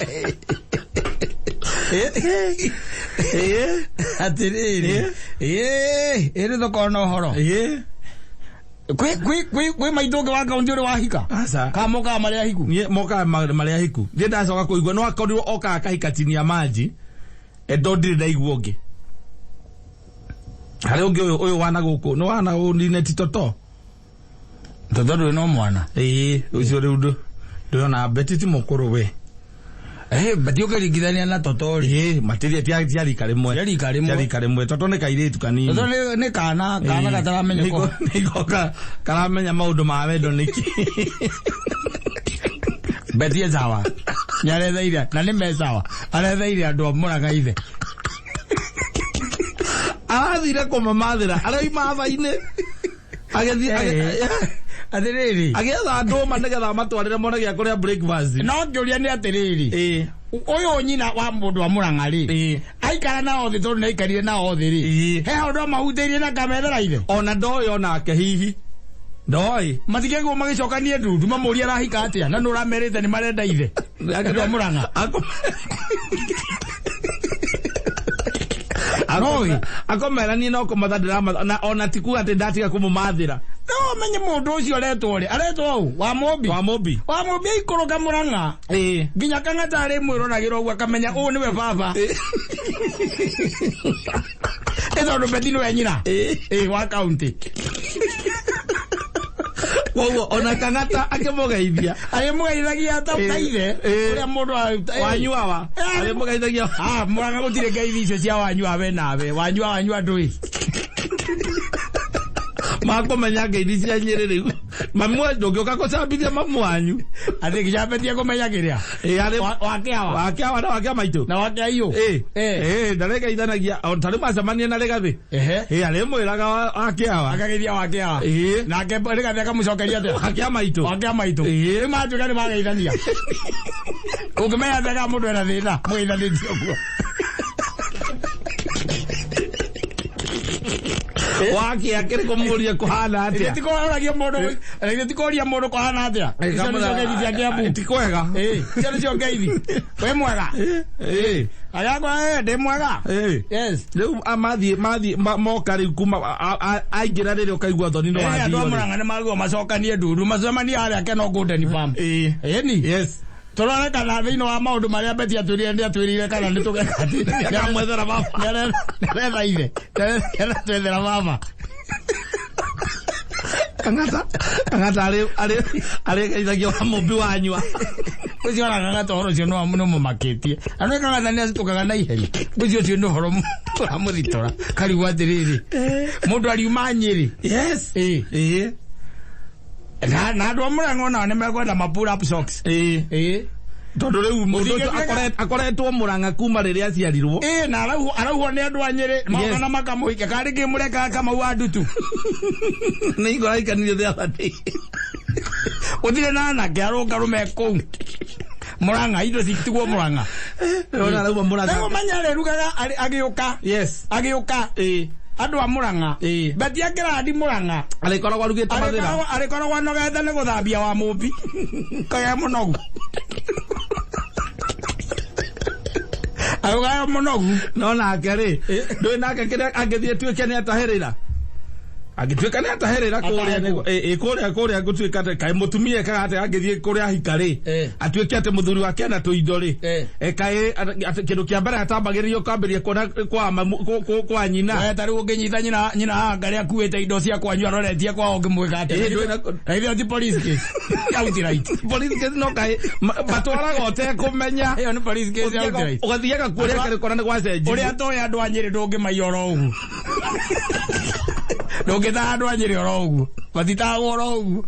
Atĩrĩrĩ, ĩrĩ thoko na ũhoro. Kwĩ maitũ ũngĩ wa kaunti ũrĩ wahika? Aca. Kana mokaga marĩ ahiku? Niĩ mokaga marĩ ahiku. Niĩ ndacoka kũigua no akorirwo okaga akahika chini ya maji. Endo ndirĩ ndaigua ũngĩ. Harĩ ũngĩ ũyũ ũyũ wana gũkũ nĩ wana ũnine ti Toto. Toto ndũrĩ no mwana. Ĩĩ ũcio rĩu ndũrona Beti ti mũkũrũ we. Beti ũkĩringithania na Toto rĩ. Ĩĩ matiria ti rika rĩmwe. Ti rika rĩmwe. Ti rika rĩmwe. Toto nĩ kairĩtu kanini. Toto nĩ kana gataramenya ko. Nĩko karamenya maũndũ ma wendo nĩkĩ. Beti e sawa. Nĩaretheire na nĩ me sawa. Aretheire andũ a Mũrang'a ithe. Arathire kũmamathĩra arĩ imatha-inĩ. Agĩthiĩ atĩrĩrĩ. Agĩetha ndũma nĩgetha amatwarĩre mone gĩa kũrĩa breakfast. No ngĩũria nĩ atĩrĩrĩ. Ũyũ nyina wa mũndũ wa Mũrang'a rĩ. Aikara na othe tondũ nĩaikarire na othe rĩ. He handũ amahutĩirie na kamethera ithe. Ona ndoĩ onake hihi. Ndoĩ. Matikĩguo magĩcokanie ndundu mamũrie arahika atĩa na nĩ ũramerĩte nĩ marenda ithe. Andũ a Mũrang'a. Akomera niĩ no kũmatha ndĩramatha na ona ti kuga atĩ ndatiga kũmũmathĩra. No ũmenye mũndũ ũcio aretwo rĩ, aretwo ũ? Wa Mũmbi. Wa Mũmbi. Wa Mũmbi aikũrũka Mũrang'a. Nginya Kang'ata arĩ mwĩroragĩra ũguo akamenya ũũ nĩwe baba. Ĩ tondũ Beti nĩwe nyina. Wa kaunti. Koguo ona Kang'ata akĩmũgeithia. Agĩmũgeithagia ta ithe ũrĩa mũndũ wanyu awa. Agĩmũgeithagia. Mũrang'a gũtirĩ ngeithi icio cia wanyu awe nawe. Wanyu awa wanyu andũ ĩ. Makũmenya ngeithi cia Nyĩrĩ rĩu. Mamu ndũngĩũka kũcambithia mamu wanyu. Atĩ gĩcambetie kũmenya kĩrĩa? Wake awa. Wake awa na wake maitũ. Na wake aiyũ. Ndarĩgeithanagia o ta rĩu macemania na Rĩgathĩ. Arĩmwĩraga wake awa. Akageithia wake awa. Nake Rĩgathĩ akamũcokeria atĩa? Wake a maitũ. Wake a maitũ. Rĩu matuĩka nĩ mageithania. Ũngĩmenya atĩa kana mũndũ ena thĩna, mũgeithanĩtie ũguo. Wake akĩrĩ kũmũria kũhana atĩa? Tikoragia mũndũ, tikoria mũndũ kũhana atĩa? Icio nĩcio ngeithi cia Kĩambu. Ti kwega. Icio nĩcio ngeithi. Wĩ mwega? Agakwa ndĩ mwega. Yes. Rĩu mathiĩ moka rĩu kuma aingĩra rĩrĩa ũkaigua thoni no wathiĩ. Andũ a Mũrang'a nĩ magwo macokanie ndundu, macemanie harĩa Kenol Golden Farm. Ĩni. Yes. Tũrore kana thĩinĩ wa maũndũ marĩa Beti atwĩrire nĩ atwĩrire kana nĩ tũgeka atĩ. Nĩakamwethera baba. Nĩaretha ithe. Nĩaretwethera baba. Kang'ata arĩ geithagia wa Mũmbi wanyua. Ũcio ona Kang'ata ũhoro ũcio nĩ ũmũmakĩtie. Na nĩ Kang'ata nĩ acitũkaga na ihenya. Ũcio ũcio nĩ ũhoro ũramũthitora. Karigwo atĩrĩrĩ. Mũndũ ariuma Nyĩrĩ. Yes. Na andũ a Mũrang'a onao nĩ mekwenda ma pull up socks. Tondũ rĩu mũndũ ũcio akoretwo Mũrang'a kuma rĩrĩa aciarirwo. Na arauhwo nĩ andũ a Nyĩrĩ, moka na makamũhikia. Karĩ kĩ mũrekaga Kamau wa Ndutu? Nĩ hingo araikanire the other day. Gũtirĩ na anake arũngarũ me kũu. Mũrang'a, indo citigwo Mũrang'a. Ona arauma Mũrang'a. Rĩu ũmenye arĩrugaga agĩũka. Yes. Agĩũka. Andũ a Mũrang'a. Beti akĩrandi Mũrang'a. Arĩkoragwo arugĩte mathĩra. Arĩkoragwo anogete nĩ gũthambia wa Mũmbi. Kagĩa mũnogu. Arũgaga mũnogu. No nake rĩ, ndũĩ nake kĩrĩa angĩthiĩ tuĩke nĩ atahĩrĩra. Angĩtuĩka nĩ atahĩrĩra kũrĩa kũrĩa kũrĩa gũtuĩka atĩ kaĩ mũtumia ekaga atĩ angĩthiĩ kũrĩa ahika rĩ, atuĩke atĩ mũthuri wake ena tũindo rĩ, kaĩ kĩndũ kĩa mbere atambagĩrĩrio kwambĩrĩria kuona kwa nyina. We ta rĩu ũngĩnyita nyina anga arĩa akuĩte indo cia kwanyu aroretie kwao ũngĩmwĩka atĩa? Na ithuĩ ti police case. Outright. Police case no kaĩ matwaraga ũtekũmenya. Ĩyo nĩ police case outright. Ũgathiaga kũrĩa kĩrĩ kona nĩ gwacenjirie. Ũrĩa toĩ andũ a Nyĩrĩ ndũngĩmaiya oro ũguo. Ndũngĩtaha andũ a Nyĩrĩ oro ũguo. Matitahagwo oro ũguo.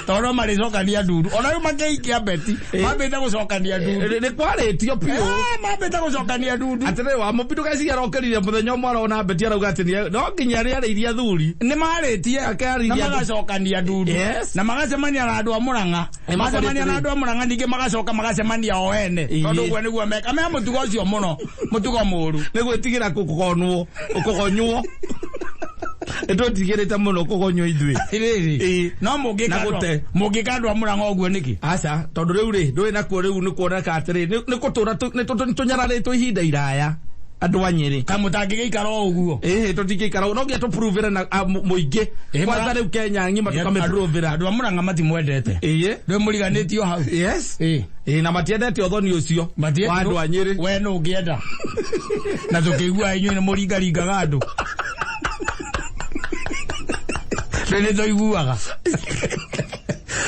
Tondũ marĩcokania ndundu. Ona rĩu makĩhikia Beti, mambĩte gũcokania ndundu. Nĩ kwarĩtio biũ. Mambĩte gũcokania ndundu. Atĩrĩrĩ wa Mũmbi ndũgeciria arokĩrire mũthenya ũmwe arona Beti arauga atĩ no nginya arĩarĩirie athuri. Nĩ marĩtie Akĩarĩria na andũ. magacokania ndundu. Yes. Na magacemania na andũ a Mũrang'a. Nĩ Macemania na makoretwo andũ a Mũrang'a ningĩ magacoka magacemania o ene. Ĩĩ. Tondũ ũguo nĩguo meka. Me mũtugo ũcio mũno, mũtugo mũru. Nĩ gwĩtigĩra kũgonwo, kũgonywo. Nĩ twĩtigĩrĩte mũno kũgonywo ithuĩ. Rĩrĩ. Ĩĩ. No Na mũngĩka gũte. mũngĩka andũ a Mũrang'a ũguo nĩkĩ? Aca, tondũ rĩu rĩ, ndũĩ nakuo rĩu nĩ kuoneka atĩrĩ, nĩ gũtũra nĩ tũnyararĩtwo ihinda iraya andũ a Nyĩrĩ. Ka mũtangĩgĩikara o ũguo. Ĩhĩ, tũtingĩikara no nginya tũpuruvĩre na mũingĩ. Ĩĩ, Kwanza rĩu Kenya ng'ima tũkamĩpuruvĩra. Andũ a Mũrang'a matimwendete. Ĩĩ. Ndũĩ mũriganĩtio hau. Yes. Ĩĩ. Ĩĩ, na matiendete ũthoni ũcio wa andũ a Nyĩrĩ. We nũ ũngĩenda. Na tũkĩigua inyuĩ nĩ mũringaringaga andũ. Rĩu nĩ tũiguaga.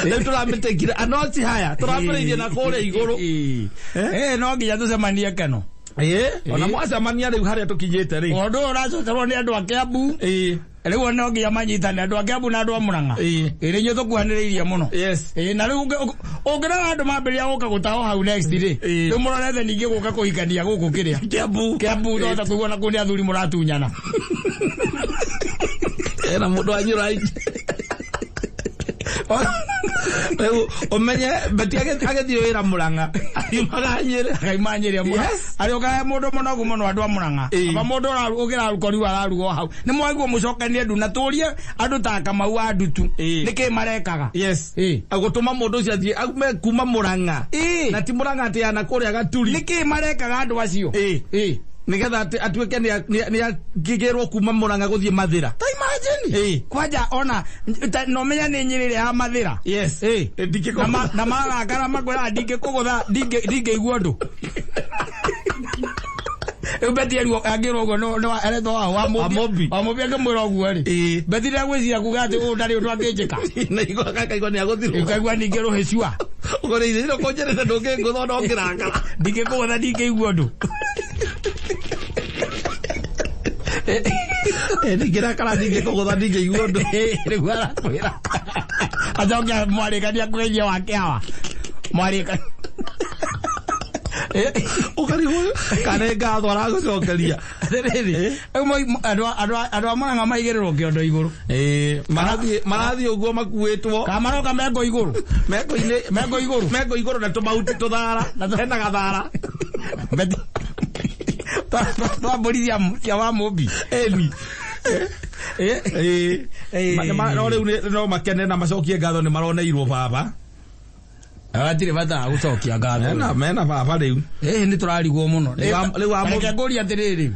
Rĩu tũramĩtĩkire anoci haya, tũrambĩrĩirie na kũrĩa igũrũ. Ĩĩ. Ĩĩ, no nginya tũcemanie keno. Ĩĩ, ona mwacemania rĩu harĩa tũkinyĩte rĩ. Ũndũ ũyũ ũracocerwo nĩ andũ a Kiambu. Ĩĩ. Rĩu no nginya manyitane andũ a Kiambu na andũ a Mũrang'a. Ĩĩ. Ĩĩ nĩ inyuĩ tũkuhanĩrĩirie mũno. Yes. Ĩĩ, na rĩu ũngĩrora andũ mambĩrĩria gũka gũtaho hau next rĩ, Ĩĩ. rĩu mũrorete ningĩ gũka kũhikania gũkũ kĩrĩa. Kiambu. Kiambu twahota kũigua na kũu nĩ athuri mũratunyana. Ena mũndũ wa Nyĩrĩ aingĩ. Rĩu ũmenye Beti agĩthiĩ wĩra Mũrang'a akiumaga Nyĩrĩ. Akaima Nyĩrĩ amwe. Yes. Arĩũkaga mũndũ mũnogu mũno andũ a Mũrang'a. Ĩĩ. Aba mũndũ ũkĩrarukoriwa ararugwo hau. Nĩ mwagirwo mũcokanie ndu na tũrie andũ ta Kamau wa Ndutu. Ĩĩ. Nĩkĩ marekaga? Yes. Ĩĩ. Gũtũma mũndũ ũcio athiĩ aume kuma Mũrang'a. Ĩĩ. Na ti Mũrang'a atĩ ana kũrĩa Gaturi. Nĩkĩ marekaga andũ acio? Ĩĩ. Ĩĩ. Nĩgetha atĩ atuĩke nĩ akĩgĩrwo kuma Mũrang'a gũthiĩ Mathĩra. Ta imagine. Ĩĩ. Kwanja ona no menya nĩ Nyĩrĩ ĩrĩa ya Mathĩra. Yes. Ĩĩ. Ndingĩkũgũtha. Na marakara makwĩraga ndingĩkũgũtha, ndingĩigua ũndũ. Rĩu Beti erwo angĩrwo ũguo no aretwo wa Wa Mũmbi. Wa Mũmbi angĩmwĩra ũguo rĩ. Ĩĩ. Beti ndegwĩciria kuga atĩ ũyũ ndarĩ ũndũ angĩnjĩka. Na igua gakaigua nĩ agũthirwo. Ũkaigua ningĩ rũhĩcua. Ũkore ithe ino kũnjĩrĩte ndũngĩngũtha no ngĩrakara. Ndingĩkũgũtha ndingĩigua ũndũ. Ndingĩrakara ndingĩkũgũtha ndingĩigua ũndũ. Rĩu arakwĩra. Acoke mwarĩkania kũgeithia wa kĩawa. Mwarĩkania. Ũkarigwo kana ngatho aragũcokeria. Atĩrĩrĩ, rĩu andũ a Mũrang'a maigĩrĩrwo kĩondo igũrũ. Ĩĩ, marathiĩ ũguo makuĩtwo. Kana maroka mengo igũrũ. Mengo-inĩ, Mengo igũrũ. Mengo igũrũ na tũmahuti tũthara. Hena gathara. Beti. Twa mbũri cia wa Mũmbi. Ĩni. Ĩĩ. Ĩĩ. No rĩu no makene na macokie ngatho nĩ maroneirwo baba. Hatirĩ bata wa gũcokia ngatho. Mena baba rĩu. Ĩĩ nĩ tũrarigwo mũno. Rĩu wa Reke ngũrie atĩrĩrĩ.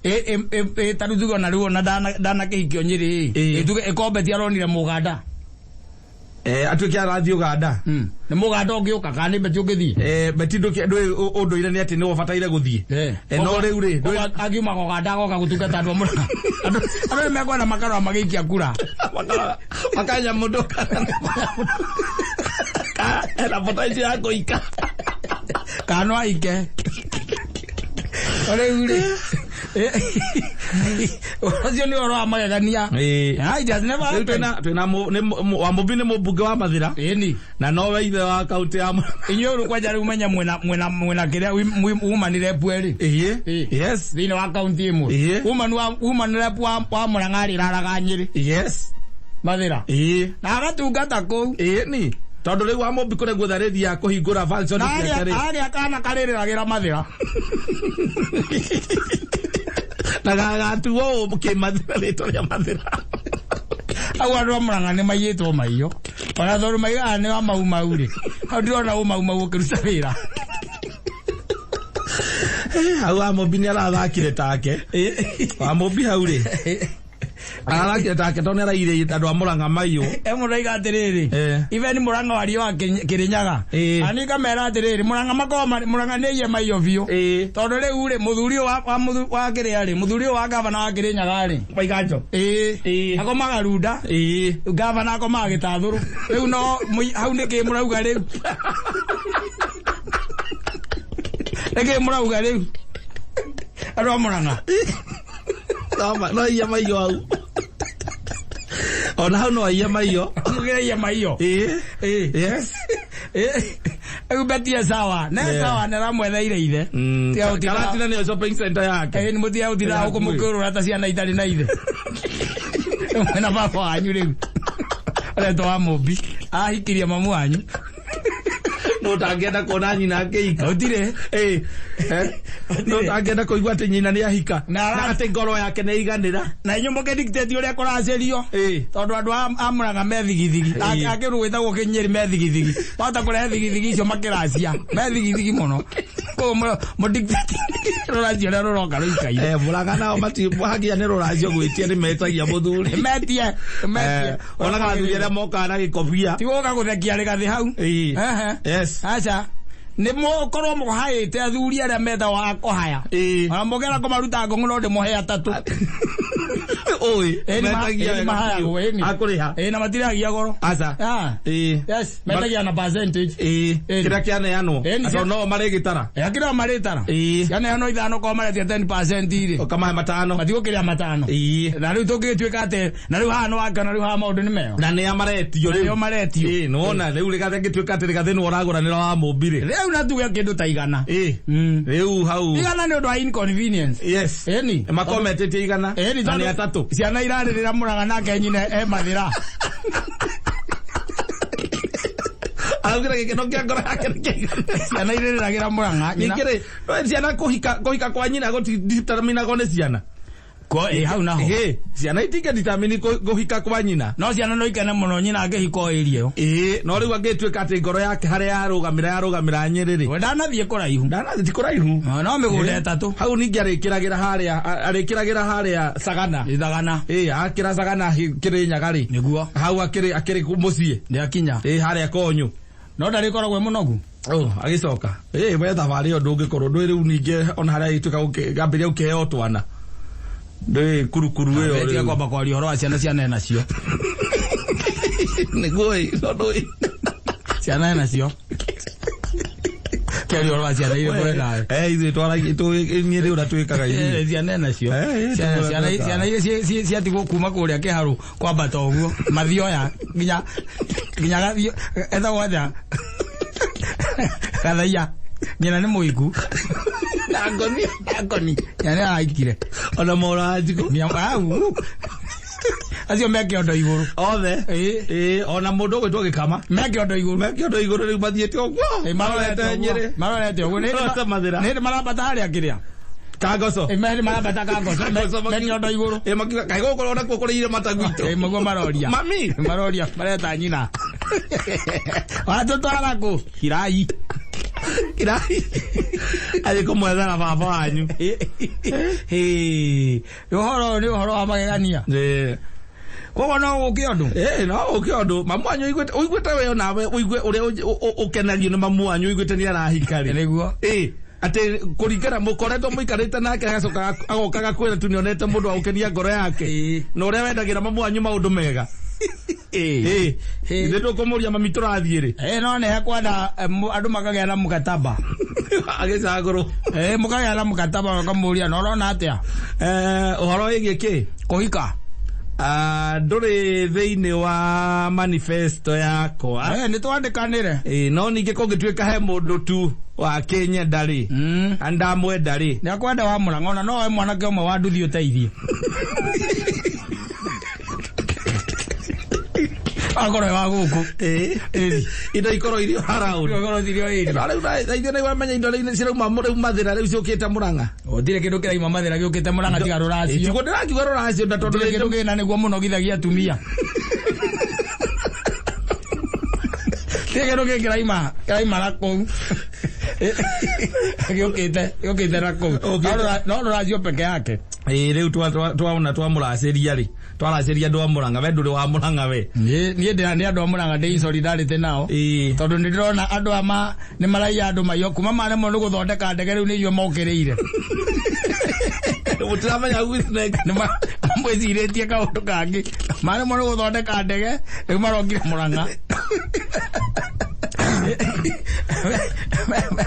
Ĩ ta rĩu tuge ona rĩu ona ndanakĩhikio Nyĩrĩ ĩ. Tuge ĩkombe ti aronire Mũganda. Atuĩke arathiĩ Ũganda. Nĩ Mũganda ũngĩũka kana nĩ Beti ũngĩthiĩ? Beti ndũĩ ũndũire nĩ atĩ nĩwe ũbataire gũthiĩ. No rĩu rĩ, ndũĩ Akiumaga Ũganda agoka gũtungata andũ a Mũrang'a. Andũ nĩ mekwenda makarora magĩikia kura. Makanya mũndũ ena potential ya kũika. Kana no aike. Rĩu rĩ, ũcio nĩ ũhoro wa magegania. Ĩĩ. Ah, it has never Rĩu happened. twĩna wa Mũmbi nĩ mũmbunge wa Mathĩra. Ĩni. Na nowe ithe wa kaunti ya Inyuĩ rĩu kwanja rĩu menya mwĩna kĩrĩa umanire rep erĩ. Ĩĩ. Ĩĩ. Yes. Thĩinĩ wa kaunti ĩmwe. Ĩĩ. Woman rep wa Mũrang'a arĩraraga Nyĩrĩ. Yes. Mathĩra. Ĩĩ. Na agatungata kũu. Ĩĩ ni. Tondũ rĩu wa Mũmbi kũrĩa guothe arĩthiaga kũhingũra function Na ciake rĩ. arĩa kana karĩrĩragĩra Mathĩra. Na gagatuo ũũ kĩmathĩra rĩtwa rĩa Mathĩra. Au andũ a Mũrang'a nĩ maiyĩtwo maiyo. Ona tondũ maigaga nĩ wa Mau Mau rĩ. Hau ndĩrona ũ Mau Mau ũkĩruta wĩra. Hau wa Mũmbi nĩ arathakire take. Wa Mũmbi hau rĩ. Arathakire take tondũ nĩ arairĩte andũ a Mũrang'a maiyũ. Mũndũ aiga atĩrĩrĩ. Even Mũrang'a wario wa Kĩrĩnyaga. Ani kamera atĩrĩrĩ, Mũrang'a makoragwo marĩ, Mũrang'a nĩ aiye maiyo biũ. Tondũ rĩu rĩ, mũthuri ũyũ wa kĩrĩa rĩ, mũthuri ũyũ wa gavana wa Kĩrĩnyaga rĩ. Waiganjo. Ĩĩ. Akomaga Runda. Gavana akomaga Gĩtathũrũ. Rĩu no, hau nĩkĩ mũrauga rĩu? Nĩkĩ mũrauga rĩu? Andũ a Mũrang'a. No iya maiyo hau. Ona hau no aiye maiyo. Mũgereie maiyo. Ĩĩ. Ĩĩ. Yes. Rĩu betie sawa ne Yeah. sawa nĩramwetheire ithe. Tiga gũtinda- Karatina nĩyo shopping center yake. Ĩĩ, nĩ mũtiga gũtinda Yeah, gũkũ mũkĩũrũra ta ciana itarĩ na ithe. Mwĩna baba wanyu rĩu ũretwo wa mũmbi ahikirie mamu wanyu. No ũtangĩenda kuona nyina akĩhika. Gũtirĩ. Ĩĩ. Eh? No ũtangĩenda kũigua atĩ nyina nĩ ahika. Na ara- Na atĩ ngoro yake nĩ iganĩra. Na inyuĩ mũkĩdictate ũrĩa kũracerio. Ĩĩ. Tondũ andũ a Murang'a me thigithigi. Ĩĩ. A kĩndũ gwĩtagwo kĩnyĩri me thigithigi. Mahota kũrehe thigithigi icio makĩracia. Me thigithigi mũno. Koguo mũdictate rũracio ũrĩa rũroka rũikaire. Eh, Murang'a nao mati hagia nĩ rũracio gwĩtia nĩ metagia mũthuri. Metie. Metie. Eh, onaga athuri arĩa mokaga na gĩkobia. Ti gũka gũthekia rĩgathĩ hau. Ĩĩ. Ehe. Yes. Aca. Nĩ mũkorwo mũhaĩte athuri arĩa metagwo a kũhaya. Ĩĩ. Ona mũngĩenda kũmaruta ngũng'ũ no ndĩmũhe atatũ. Ũĩ. Ĩĩ, nĩ ma- Metagia ĩĩ, nĩ mahayagwo, ĩĩ, nĩ. Akũrĩha. Ĩĩ, na matirĩhagia goro. Aca. Ah. Ĩĩ. Yes, metagia na percentage. Ĩĩ. Ĩĩ. Kĩrĩa kĩaneanwo. Ĩĩ, nĩ Tondũ no marĩgĩtara. Akĩrĩa marĩtara. Ĩĩ. Cianeanwo ithano korwo maretia 10% rĩ. Ũkamahe matano. Matigũkĩrĩa matano. Ĩĩ. Na rĩu tũngĩgĩtuĩka atĩ na rĩu haha nĩwakĩona rĩu haha maũndũ nĩ meo. Na nĩa maretio rĩu. Nĩo maretio. Ĩĩ, nĩwona rĩu rĩgathĩ angĩtuĩka atĩ rĩgathĩ nĩwe ũragũranĩra wa mũmbi rĩ. Rĩu na tuge kĩndũ ta igana. Ĩĩ. Rĩu hau. Igana nĩ ũndũ wa inconvenience. Yes. Ĩni. Makometĩtie igana. Ĩni Na nĩ tondũ atatũ. Ciana irarĩrĩra Murang'a nake nyina e mathĩra. Araugire gĩkeno kĩa ngoro yake nĩ kĩiganu. Ciana irĩrĩragĩra Murang'a nyina. Ningĩ rĩ, no ciana kũhika kũhika kwa nyina gũtideterminagwo nĩ ciana. Ko ĩ hau naho. Ĩĩ, ciana itingĩdetermine kũhika kwa nyina. No ciana no ikene mũno nyina angĩhika o area ĩyo. Ĩĩ, no rĩu angĩtuĩka atĩ ngoro yake harĩa yarũgamĩra yarũgamĩra Nyĩrĩ rĩ. We ndanathiĩ kũraihu. Ndanathiĩ ti kũraihu. No mĩgũnda ĩtatũ. Hau ningĩ arĩkĩragĩra harĩa arĩkĩragĩra harĩa Sagana. Ithagana. Ĩĩ, akĩra Sagana Kĩrĩnyaga rĩ. Nĩguo. Hau akĩrĩ akĩrĩ mũciĩ. Nĩakinya. Ĩĩ, harĩa Konyo. No ndarĩkoragwo e mũnogu. Oh, agĩcoka. Ĩĩ, we thabarĩ ĩyo ndũngĩkorwo ndũĩ rĩu ningĩ ona harĩa ĩtuĩka gambĩrĩria gũkĩheo twana. Ndũĩ kurukuru ĩyo Tiga rĩu. kwamba kwaria ũhoro wa ciana ciana nacio. Nĩguo ĩ, tondũ ĩ. Ciana nacio. Kĩaria ũhoro wa ciana iria kũrĩ nawe. Eh, ithuĩ twaragia niĩ rĩu ũrĩa twĩkaga ithuĩ. Eh, ciana nacio. Eh, eh, Ciana tũkũrĩa ciana twĩkaga. ciana iria ciatigwo kuma kũrĩa kĩharũ kwambata ũguo mathioya nginya nginya gathio etagwo atĩa gathaia nyina nĩ mũiku Nangoni. ngoni nyina nĩ araikire Ona moranjikũ. Nginya au acio me kĩondo igũrũ. Othe. Ĩĩ. Ĩĩ, ona mũndũ ũgwĩtwo gĩkama. Me kĩondo igũrũ. Me kĩondo igũrũ rĩu mathiĩte ũguo. Ĩĩ, Marorete Nyĩrĩ. Marorete ũguo. Nĩ- Marorete Mathĩra. Nĩ hĩndĩ marambata harĩa kĩrĩa. Kangoco. Ĩĩ, me hĩndĩ marambata Kangoco. Me kĩondo igũrũ. Ĩĩ, makiuga kaĩ gũkũ onakuo kũrĩ irĩma ta gwitũ. Ĩĩ, maguo maroria. Mami. Maroria mareta nyina. Watũtwara kũ? Kirai. Kirai. Athiĩ kũmwethera baba wanyu. Ĩĩ, ũhoro ũyũ nĩ ũhoro wa magegania. Ĩĩ. Koguo no gũke ũndũ. Ĩĩ, no ũke ũndũ. Mamu wanyu ũiguĩte ũiguĩte we onawe ũigue ũrĩa ũkenagio nĩ mamu wanyu ũiguĩte nĩ arahika rĩ. Nĩguo. Ĩĩ, atĩ kũringana mũkoretwo mũikarĩte nake agacoka agoka agakwĩra tu nĩonete mũndũ wa gũkenia ngoro yake. Ĩĩ. Na ũrĩa wendagĩra mamu wanyu maũndũ mega. Ĩĩ. Ĩĩ. Ithuĩ tũkũmũria mami tũrathiĩ rĩ. Ĩĩ, no nĩ hekwenda andũ makagĩa na mũkataba. Agĩcagũrwo. Ĩĩ, mũkagĩa na mũkataba ũkamũria na ũrona atĩa? Eh, ũhoro wĩgiĩ kĩ? Kũhika. Ndũrĩ thĩinĩ wa manifesto yakwa. Ĩĩ, nĩ twandĩkanĩre. Ĩĩ, no ningĩ kũngĩtuĩka he mũndũ tu wa kĩnyenda rĩ, na ndamwenda rĩ. Nĩ akwenda wa Mũrang'a ona no oe mwanake ũmwe wa nduthi ũteithie. Akorwo e wa gũkũ. Ĩĩ. Indo ikorwo irĩ o around. Akorwo cirĩ o area. No rĩu ithuĩ nĩ wamenya indo rĩu cirauma rĩu Mathĩra rĩu ciũkĩte Mũrang'a. Gũtirĩ kĩndũ kĩrauma Mathĩra gĩũkĩte Mũrang'a tiga rũracio. Tiguo ndĩrakiuga rũracio na tondũ Gũtirĩ kĩndũ kĩna nĩguo mũnogithagia atumia. Gũtirĩ kĩndũ kĩngĩ kĩraima kĩraima na kũu. Gĩũkĩte gĩũkĩte na kũu. No rũracio peke yake. Ĩĩ, rĩu twaona twamũracĩria rĩ, twaracĩria andũ a Mũrang'a, we ndũrĩ wa Mũrang'a we. Niĩ ndĩra nĩ andũ a Mũrang'a ndĩ in solidarity nao. Ĩĩ. Tondũ nĩ ndĩrona andũ a ma nĩ maraiya andũ maiyo kuma maremwo nĩ gũthondeka ndege rĩu nĩ inyuĩ mokĩrĩire. Mũtiramenya who is next. Nĩ mwĩcirĩtie kaũndũ kangĩ. Maremwo nĩ gũthondeka ndege rĩu marokire Mũrang'a.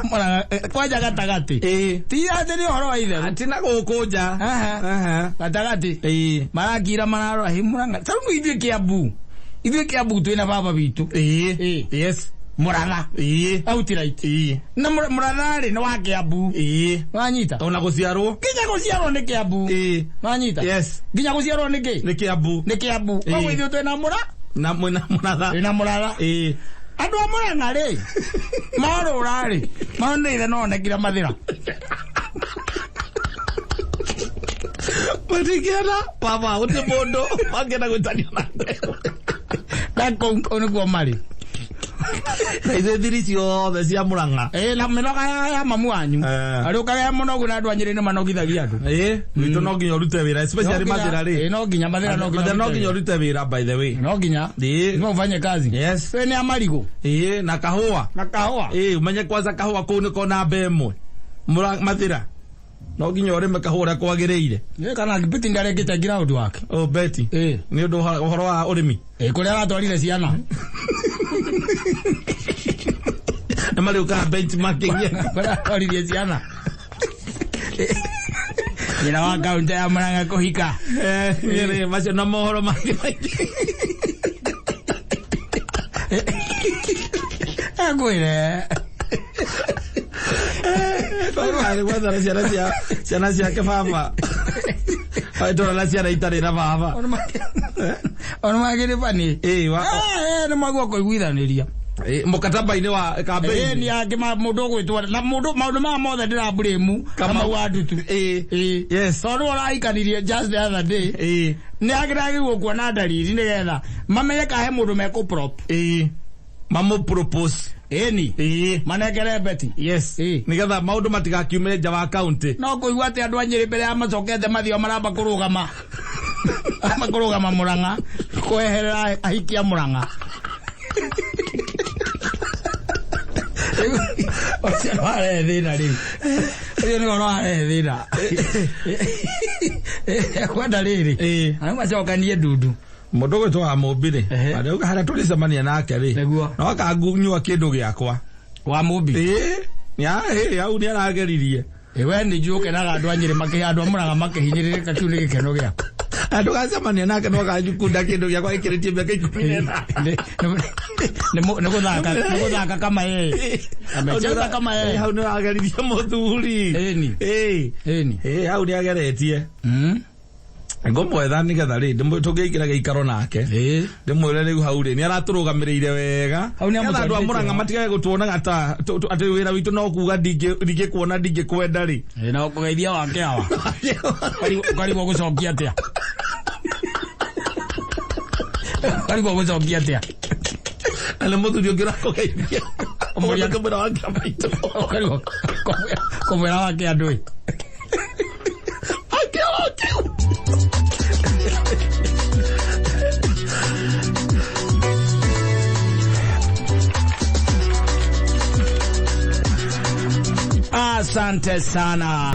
Murang'a kwanja gatagatĩ. Ĩĩ. Ti atĩ nĩ ũhoro wa itherũ. Ati na gũkũ nja. Aha. Aha. Gatagatĩ. Ĩĩ. Marakira mararora hi Murang'a. Ta rĩu ithuĩ Kiambu. Ithuĩ Kiambu twĩna baba witũ. Ĩĩ. Ĩĩ. Yes. Murang'a. Ĩĩ. Outright. Ĩĩ. Na Murang'a rĩ nĩ wa Kiambu. Ĩĩ. Wanyita. Ona gũciarwo. Nginya gũciarwo nĩ Kiambu. Ĩĩ. Wanyita. Yes. Nginya gũciarwo nĩ kĩ? Nĩ Kiambu. Nĩ Kiambu. Ĩĩ. Koguo ithuĩ twĩna Mura. Na mwĩna Mũratha. Twĩna Mũratha. Ĩĩ. Andũ a Murang'a rĩ morũra rĩ monire no onekire mathĩra. Matingĩenda baba gũtirĩ mũndũ mangĩenda gwĩtanio nake. Na kũu kũu nĩkuo marĩ. Na ithuĩ thiri ciothe cia Mũrang'a. Ĩĩ na mĩnoga ya mamu wanyu. Eh. Arĩ ũkagĩa mũnogu na andũ a Nyĩrĩ nĩ manogithagia andũ. Ĩĩ. Gwitũ no nginya ũrute wĩra especially Mathĩra rĩ. Ĩĩ no nginya Mathĩra no nginya. Mathĩra no nginya ũrute wĩra by the way. No nginya. Ĩĩ. No ufanye kazi. Yes. We nĩ a marigũ. Ĩĩ na kahũa. Na kahũa. Ĩĩ ũmenye kwanza kahũa kũu nĩko namba ĩmwe. Mathĩra. No nginya ũrĩme kahũa ũrĩa kwagĩrĩire. Ĩĩ kana Betty ndarĩkĩte ground wake. Oh Betty. Ĩĩ. Nĩ ũndũ ũhoro wa ũrĩmi. Ĩĩ kũrĩa aratwarire ciana. Nĩ marĩũkaga benchmarking. Kũrĩa aratwaririe ciana. Nyina wa kaunti ya Murang'a kũhika. Eh, nyĩrĩ macio na mohoro mangĩ maingĩ. Akwĩre. Arĩ gwethara ciana cia ciana ciake baba. Agĩtwara na ciana itarĩ na baba. Ona magĩrĩ bani. Ĩĩ wa Eh, nĩ maguo kũiguithanĩria. ĩĩ, mũkataba-inĩ wa Ĩĩ campaign. nĩ angĩ mũndũ ũgwĩtwo na mũndũ maũndũ maya mothe ndĩraburĩmu Kamau wa Ndutu. Ĩĩ. Ĩĩ. Yes. Tondũ ũrahikanirie just the other day. Ĩĩ. Nĩ agĩragĩrwo kuona ndariri nĩgetha mamenye kahe mũndũ mekũ-prop. Ĩĩ. Mamũ propose. Ĩni. Ĩĩ. Manengere Betty. Yes. Ĩĩ. Nĩgetha maũndũ matigakiumĩre nja wa kaunti. No kũigua atĩ andũ a Nyĩrĩ mbere ya macokete mathio maramba kũrũgama. Maramba kũrũgama Mũrang'a kweherera ahiki a Mũrang'a. Ũcio nĩ warehe thĩna rĩu. Ũcio nĩ ũrarehe thĩna. Kwenda rĩrĩ. Ĩĩ. Arĩa macokanie ndundu. Mũndũ ũgwĩtwo wa Mũmbi rĩ, Ehe. harĩa harĩa tũrĩcemania nake rĩ, Nĩguo. no akanyua kĩndũ gĩakwa. Wa Mũmbi. Ĩĩ. Nĩ hau nĩ arageririe. Ĩ we nĩ njũĩ ũkenaga andũ a Nyĩrĩ makĩ andũ a Mũrang'a makĩhinyĩrĩrĩka kĩu nĩ gĩkeno gĩaku. Na ndũgacemania nake no akanyukunda kĩndũ gĩakwa gĩkĩrĩtie mĩaka 15. Nĩ gũthaka kama yeye. Amecheza kama yeye. Hau nĩ arageririe mũthuri. Ĩni. Ĩĩ. Ĩni. Ĩĩ hau nĩ ageretie. Mm. Ngũmwetha nĩgetha rĩ tũngĩingĩra gĩikaro nake. Ĩĩ. Ndĩmwĩre rĩu hau rĩ nĩ aratũrũgamĩrĩire wega. Hau nĩ Nĩgetha andũ a amũtwarithĩtie Mũrang'a wa. matigage gũtuonaga ta atĩ wĩra witũ no kuga ndingĩkuona ndingĩkwenda rĩ. Ĩ na ũkũgeithia wake awa. Ũkarigwo gũcokia atĩa. Ũkarigwo gũcokia atĩa. Na nĩ mũthuri ũngĩ ũrakũgeithia. Ũmũria- Ũkamwĩra wake maitũ. Ũkarigwo kũmwĩra wake andũ ĩ. Wake wake. Asante sana.